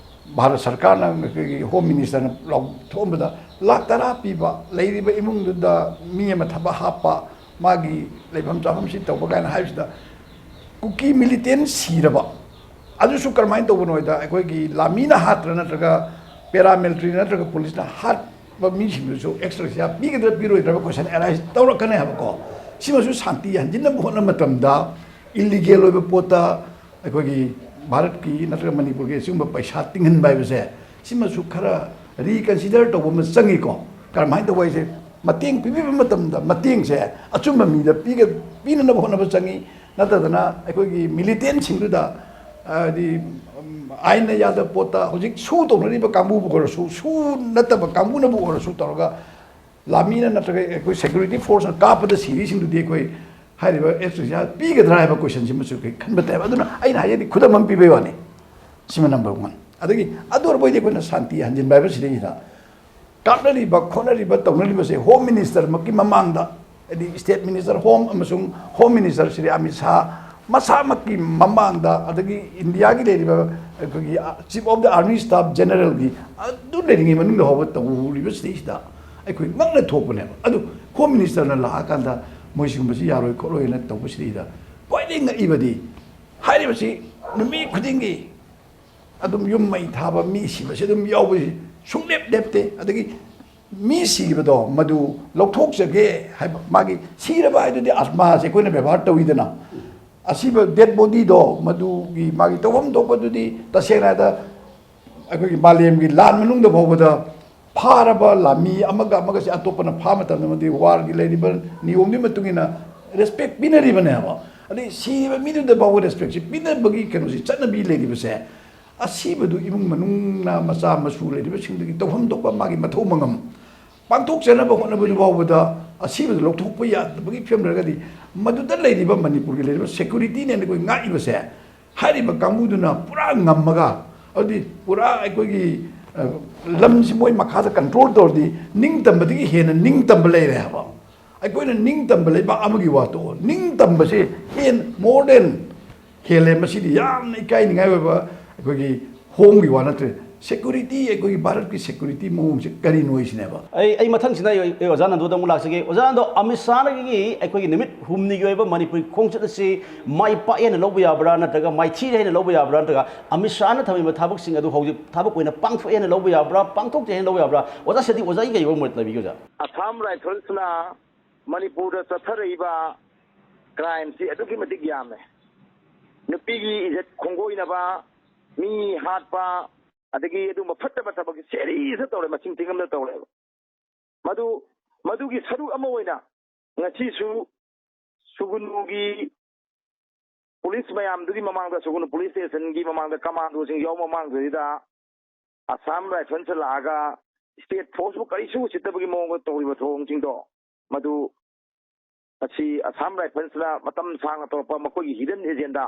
ꯚꯥꯔꯠ ꯁꯔꯀꯥꯔꯅ, ꯑꯩꯈꯣꯏꯒꯤ ꯍꯣꯝ ꯃꯤꯅꯤꯁꯇꯔꯅ ꯂꯥꯎꯊꯣꯛꯑꯝꯕꯗ ꯂꯥꯛ ꯇꯔꯥ ꯄꯤꯕ, ꯂꯩꯔꯤꯕ ꯏꯃꯨꯡꯗꯨꯗ ꯃꯤ ꯑꯃ ꯊꯕꯛ ꯍꯥꯞꯄ, ꯃꯥꯒꯤ ꯂꯩꯐꯝ ꯆꯥꯐꯝ ꯁꯤ ꯇꯧꯕ ꯀꯥꯏꯅ ꯍꯥꯏꯕꯁꯤꯗ, ꯀꯨꯀꯤ ꯃꯤꯂꯤꯇꯦꯟ ꯁꯤꯔꯕ ꯑꯗꯨꯁꯨ ꯀꯔꯝꯍꯥꯏꯅ ꯇꯧꯕꯅꯣ ꯍꯥꯏꯗ, ꯑꯩꯈꯣꯏꯒꯤ ꯂꯥꯃꯤꯅ ꯍꯥꯠꯇ꯭ꯔꯥ ꯅꯠꯇ꯭ꯔꯒ ꯄꯦꯔꯥꯃꯤꯂꯤꯇꯔꯤ ꯅꯠꯇ꯭ꯔꯒ ꯄꯨꯂꯤꯁꯅ ꯍꯥꯠꯄ ꯃꯤꯁꯤꯡꯗꯨꯁꯨ ꯑꯦꯛꯁ ꯒ꯭ꯔꯦꯁꯤꯌꯥ ꯄꯤꯒꯗ꯭ꯔꯥ ꯄꯤꯔꯣꯏꯗ꯭ꯔꯥ ꯀꯣꯏꯁꯟ ꯑꯦꯔꯥꯏꯁ ꯇꯧꯔꯛꯀꯅꯤ ꯍꯥꯏꯕꯀꯣ꯫ ꯁꯤꯃꯁꯨ ꯁꯥꯟꯇꯤ ꯍꯟꯖꯤꯟꯅꯕ ꯍꯣꯠꯅꯕ ꯃꯇꯝꯗ ꯏꯜꯂꯤꯒꯦꯜ ꯑꯣꯏꯕ ꯄꯣꯠꯇ ꯑꯩꯈꯣꯏꯒꯤ ꯚꯥꯔꯠꯀꯤ ꯅꯠꯇ꯭ꯔꯒ ꯃꯅꯤꯄꯨꯔꯒꯤ ꯑꯁꯤꯒꯨꯝꯕ ꯄꯩꯁꯥ ꯇꯤꯡꯍꯟꯕ ꯍꯥꯏꯕꯁꯦ, ꯁꯤꯃꯁꯨ ꯈꯔ ꯔꯤꯀꯟꯁꯤꯗꯔ ꯇꯧꯕ ꯑꯃ ꯆꯪꯉꯤꯀꯣ꯫ ꯀꯔꯝꯍꯥꯏꯅ ꯇꯧꯕ ꯍꯥꯏꯁꯦ, ꯃꯇꯦꯡ ꯄꯤꯕꯤꯕ ꯃꯇꯝꯗ ꯃꯇꯦꯡꯁꯦ ꯑꯆꯨꯝꯕ ꯃꯤꯗ ꯄꯤꯒ-, ꯄꯤꯅꯅꯕ ꯍꯣꯠꯅꯕ ꯆꯪꯉꯤ꯫ ꯅꯠꯇꯗꯅ ꯑꯩꯈꯣꯏꯒꯤ ꯃꯤꯂꯤꯇꯦꯟꯁꯤꯡꯗꯨꯗ, ꯍꯥꯏꯗꯤ, ꯎꯝ, ꯑꯥꯏꯟꯅ ꯌꯥꯗꯕ ꯄꯣꯠꯇ ꯍꯧꯖꯤꯛ ꯁꯨ ꯇꯧꯅꯔꯤꯕ ꯀꯥꯡꯕꯨꯕꯨ ꯑꯣꯏꯔꯁꯨ, ꯁꯨ ꯅꯠꯇꯕ ꯀꯥꯡꯕꯨꯅꯕꯨ ꯑꯣꯏꯔꯁꯨ ꯇꯧꯔꯒ ꯂꯥꯃꯤꯅ ꯅꯠꯇ꯭ꯔꯒ ꯑꯩꯈꯣꯏ ꯁꯦꯀ꯭ꯌꯨꯔꯤꯇꯤ ꯐꯣꯔꯁꯅ ꯀꯥꯞꯄꯗ ꯁꯤꯔꯤꯁꯤꯡꯗꯨꯗꯤ ꯑꯩꯈꯣꯏ ꯍꯥꯏꯔꯤꯕ ꯑꯦꯛꯁ ꯒ꯭ꯔꯦꯁꯤꯌꯥ ꯄꯤꯒꯗ꯭ꯔꯥ ꯍꯥꯏꯕ ꯀꯣꯏꯁꯟꯁꯤꯃꯁꯨ ꯑꯩꯈꯣꯏ ꯈꯟꯕ ꯇꯥꯏꯕ꯫ ꯑꯗꯨꯅ ꯑꯩꯅ ꯍꯥꯏꯖꯔꯤꯗꯤ ꯈꯨꯗꯝ ꯑꯃ ꯄꯤꯕꯩ ꯋꯥꯅꯤ꯫ ꯁꯤꯃ ꯅꯝꯕꯔ ꯋꯥꯟ꯫ ꯑꯗꯒꯤ ꯑꯗꯨ ꯑꯣꯏꯔꯕꯣꯏꯗꯤ ꯑꯩꯈꯣꯏꯅ ꯁꯥꯟꯇꯤ ꯍꯟꯖꯤꯟꯕ ꯍꯥꯏꯕꯁꯤꯗꯩꯁꯤꯗ ꯀꯥꯞꯅꯔꯤꯕ, ꯈꯣꯠꯅꯔꯤꯕ, ꯇꯧꯅꯔꯤꯕꯁꯦ ꯍꯣꯝ ꯃꯤꯅꯤꯁꯇꯔꯃꯛꯀꯤ ꯃꯃꯥꯡꯗ ꯍꯥꯏꯗꯤ State Minister Home ꯑꯃꯁꯨꯡ Home Minister ꯁ꯭ꯔꯤ ꯑꯃꯤꯠ ꯁꯥꯍ ꯃꯁꯥꯃꯛꯀꯤ ꯃꯃꯥꯡꯗ, ꯑꯗꯒꯤ ꯏꯟꯗꯤꯌꯥꯒꯤ ꯂꯩꯔꯤꯕ ꯑꯩꯈꯣꯏꯒꯤ Chief of the Army Staff Generalꯒꯤ ꯑꯗꯨ ꯂꯩꯔꯤꯉꯩ ꯃꯅꯨꯡꯗ ꯐꯥꯎꯕ ꯇꯧꯔꯤꯕꯁꯤꯗꯩꯁꯤꯗ ꯑꯩꯈꯣꯏ ꯉꯛꯅ ꯊꯣꯛꯄꯅꯦꯕ꯫ ꯑꯗꯨ Home Ministerꯅ ꯂꯥꯛꯑꯀꯥꯟꯗ ꯃꯣꯏ ꯁꯤꯒꯨꯝꯕꯁꯤ ꯌꯥꯔꯣꯏ ꯈꯣꯠꯂꯣꯏꯅ ꯇꯧꯕꯁꯤꯗꯩꯗ ꯈ꯭ꯋꯥꯏꯗꯒꯤ ꯉꯛꯏꯕꯗꯤ ꯍꯥꯏꯔꯤꯕꯁꯤ ꯅꯨꯃꯤꯠ ꯈꯨꯗꯤꯡꯒꯤ ꯑꯗꯨꯝ ꯌꯨꯝ ꯃꯩ ꯊꯥꯕ, ꯃꯤ ꯁꯤꯕꯁꯤ ꯑꯗꯨꯝ ꯌꯥꯎꯕꯁꯤ ꯁꯨꯡꯂꯦꯞ ꯂꯦꯞꯇꯦ꯫ ꯑꯗꯒꯤ ꯃꯤ ꯁꯤꯈꯤꯕꯗꯣ ꯃꯗꯨ ꯂꯧꯊꯣꯛꯆꯒꯦ ꯍꯥꯏꯕ, ꯃꯥꯒꯤ ꯁꯤꯔꯕ ꯍꯥꯏꯗꯨꯗꯤ ꯑꯥꯠꯃꯥꯁꯦ ꯑꯩꯈꯣꯏꯅ ꯕꯦꯕꯥꯔ ꯇꯧꯋꯤꯗꯅ, ꯑꯁꯤꯕ dead bodyꯗꯣ ꯃꯗꯨꯒꯤ ꯃꯥꯒꯤ ꯇꯧꯐꯝ ꯊꯣꯛꯄꯗꯨꯗꯤ ꯇꯁꯦꯡꯅ ꯍꯥꯏꯔꯕꯗ ꯑꯩꯈꯣꯏꯒꯤ ꯃꯥꯂꯦꯝꯒꯤ ꯂꯥꯟ ꯃꯅꯨꯡꯗ ꯐꯥꯎꯕꯗ ꯐꯥꯔꯕ ꯂꯥꯟꯃꯤ ꯑꯃꯒ ꯑꯃꯒꯁꯦ ꯑꯇꯣꯞꯄꯅ ꯐꯥ ꯃꯇꯝꯗ ꯃꯗꯨꯒꯤ warꯒꯤ ꯂꯩꯔꯤꯕ ꯅꯤꯌꯣꯝꯗꯨꯒꯤ ꯃꯇꯨꯡ ꯏꯟꯅ respect ꯄꯤꯅꯔꯤꯕꯅꯦꯕ꯫ ꯑꯗꯩ ꯁꯤꯔꯤꯕ ꯃꯤꯗꯨꯗ ꯐꯥꯎꯕ respectꯁꯤ ꯄꯤꯅꯕꯒꯤ ꯀꯩꯅꯣꯁꯤ, ꯆꯠꯅꯕꯤ ꯂꯩꯔꯤꯕꯁꯦ, ꯑꯁꯤꯕꯗꯨ ꯏꯃꯨꯡ ꯃꯅꯨꯡꯅ ꯃꯆꯥ ꯃꯁꯨ ꯂꯩꯔꯤꯕꯁꯤꯡꯗꯨꯒꯤ ꯇꯧꯐꯝ ꯊꯣꯛꯄ ꯃꯥꯒꯤ ꯃꯊꯧ ꯃꯉꯝ ꯄꯥꯡꯊꯣꯛꯆꯅꯕ ꯍꯣꯠꯅꯕꯗꯨ ꯐꯥꯎꯕꯗ ꯑꯁꯤꯕꯗꯨ ꯂꯧꯊꯣꯛꯄ ꯌꯥꯗꯕꯒꯤ ꯐꯤꯕꯝ ꯂꯩꯔꯒꯗꯤ, ꯃꯗꯨꯗ ꯂꯩꯔꯤꯕ ꯃꯅꯤꯄꯨꯔꯒꯤ ꯂꯩꯔꯤꯕ securityꯅꯦꯅ ꯑꯩꯈꯣꯏ ꯉꯥꯛꯏꯕꯁꯦ, ꯍꯥꯏꯔꯤꯕ ꯀꯥꯡꯕꯨꯗꯨꯅ ꯄꯨꯔꯥ ꯉꯝꯃꯒ, ꯑꯗꯨꯗꯤ ꯄꯨꯔꯥ ꯑꯩꯈꯣꯏꯒꯤ, ꯑ, ꯂꯝꯁꯤ ꯃꯣꯏ ꯃꯈꯥꯗ control ꯇꯧꯔꯗꯤ ꯅꯤꯡꯇꯝꯕꯗꯒꯤ ꯍꯦꯟꯅ ꯅꯤꯡꯇꯝꯕ ꯂꯩꯔꯦ ꯍꯥꯏꯕ꯫ ꯑꯩꯈꯣꯏꯅ ꯅꯤꯡꯇꯝꯕ ꯂꯩꯕꯥꯛ ꯑꯃꯒꯤ ꯋꯥ ꯇꯣꯛꯑꯣ, ꯅꯤꯡꯇꯝꯕꯁꯦ ꯍꯦꯟ-, more than ꯍꯦꯜꯂꯦ꯫ ꯃꯁꯤꯗꯤ ꯌꯥꯝꯅ ꯏꯀꯥꯏꯅꯤꯡꯉꯥꯏ ꯑꯣꯏꯕ ꯑꯩꯈꯣꯏꯒꯤ Homeꯒꯤ ꯋꯥ ꯅꯠꯇ꯭ꯔꯦ꯫ Security, ꯑꯩꯈꯣꯏꯒꯤ ꯚꯥꯔꯠꯀꯤ security ꯃꯑꯣꯡꯁꯦ ꯀꯔꯤꯅꯣ ꯍꯥꯏꯁꯤꯅꯦꯕ꯫ ꯑꯩ, ꯑꯩ ꯃꯊꯪꯁꯤꯅ ꯑꯩ, ꯑꯩ ꯑꯣꯖꯥ ꯅꯟꯗꯨꯗ ꯑꯃꯨꯛ ꯂꯥꯛꯆꯒꯦ꯫ ꯑꯣꯖꯥ ꯅꯟꯗꯨ, ꯑꯃꯤꯠ ꯁꯥꯍꯒꯤ ꯑꯩꯈꯣꯏꯒꯤ ꯅꯨꯃꯤꯠ ꯍꯨꯝꯅꯤꯒꯤ ꯑꯣꯏꯕ ꯃꯅꯤꯄꯨꯔꯤ ꯈꯣꯡꯆꯠ ꯑꯁꯤ ꯃꯥꯏ ꯄꯥꯛꯑꯦꯅ ꯂꯧꯕ ꯌꯥꯕ꯭ꯔꯥ, ꯅꯠꯇ꯭ꯔꯒ ꯃꯥꯏꯊꯤꯔꯦ ꯍꯥꯏꯅ ꯂꯧꯕ ꯌꯥꯕ꯭ꯔꯥ, ꯅꯠꯇ꯭ꯔꯒ ꯑꯃꯤꯠ ꯁꯥꯍꯅ ꯊꯝꯃꯤꯕ ꯊꯕꯛꯁꯤꯡ ꯑꯗꯨ ꯍꯧꯖꯤꯛ ꯊꯕꯛ ꯑꯣꯏꯅ ꯄꯥꯡꯊꯣꯛꯑꯦꯅ ꯂꯧꯕ ꯌꯥꯕ꯭ꯔꯥ, ꯄꯥꯡꯊꯣꯛꯇꯦ ꯍꯥꯏꯅ ꯂꯧꯕ ꯌꯥꯕ꯭ꯔꯥ? ꯑꯣꯖꯥ ꯁꯤꯗꯤ ꯑꯣꯖꯥꯒꯤ ꯀꯩ ꯑꯣꯏꯕ ꯃꯣꯠ ꯂꯩꯕꯤꯒꯦ, ꯑꯣꯖꯥ? ꯑꯁꯥꯝ ꯔꯥꯏꯐꯜꯁꯅ ꯃꯅꯤꯄꯨꯔꯗ ꯆꯠꯊꯔꯛꯏꯕ crimeꯁꯤ ꯑꯗꯨꯛꯀꯤ ꯃꯇꯤꯛ ꯌꯥꯝꯃꯦ꯫ ꯅꯨꯄꯤꯒꯤ ꯏꯖꯠ ꯈꯣꯡꯒꯣꯏꯅꯕ, ꯃꯤ ꯍꯥꯠꯄ, ꯑꯗꯒꯤ ꯑꯗꯨꯒꯨꯝꯕ ꯐꯠꯇꯕ ꯊꯕꯛꯁꯦ ꯁꯦꯔꯤꯁꯇ ꯇꯧꯔꯦ, ꯃꯁꯤꯡ ꯊꯤꯉꯝꯗ ꯇꯧꯔꯦꯕ꯫ ꯃꯗꯨ, ꯃꯗꯨꯒꯤ ꯁꯔꯨꯛ ꯑꯃ ꯑꯣꯏꯅ ꯉꯁꯤꯁꯨ ꯁꯨꯒꯨꯅꯨꯒꯤ ꯄꯨꯂꯤꯁ ꯃꯌꯥꯝꯗꯨꯒꯤ ꯃꯃꯥꯡꯗ, ꯁꯨꯒꯨꯅꯨ ꯄꯨꯂꯤꯁ ꯁ꯭ꯇꯦꯁꯟꯒꯤ ꯃꯃꯥꯡꯗ commandoꯁꯤꯡ ꯌꯥꯎꯕ ꯃꯃꯥꯡꯗꯨꯗ ꯑꯁꯥꯝ ꯔꯥꯏꯐꯜꯁ ꯂꯥꯛꯑꯒ state forceꯄꯨ ꯀꯔꯤꯁꯨ ꯎꯁꯤꯠꯇꯕꯒꯤ ꯃꯑꯣꯡꯗ ꯇꯧꯔꯤꯕ ꯊꯧꯑꯣꯡꯁꯤꯡꯗꯣ, ꯃꯗꯨ ꯑꯁꯤ ꯑꯁꯥꯝ ꯔꯥꯏꯐꯜꯁꯅ ꯃꯇꯝ ꯁꯥꯡꯅ ꯇꯧꯔꯛꯄ ꯃꯈꯣꯏꯒꯤ hidden agenda,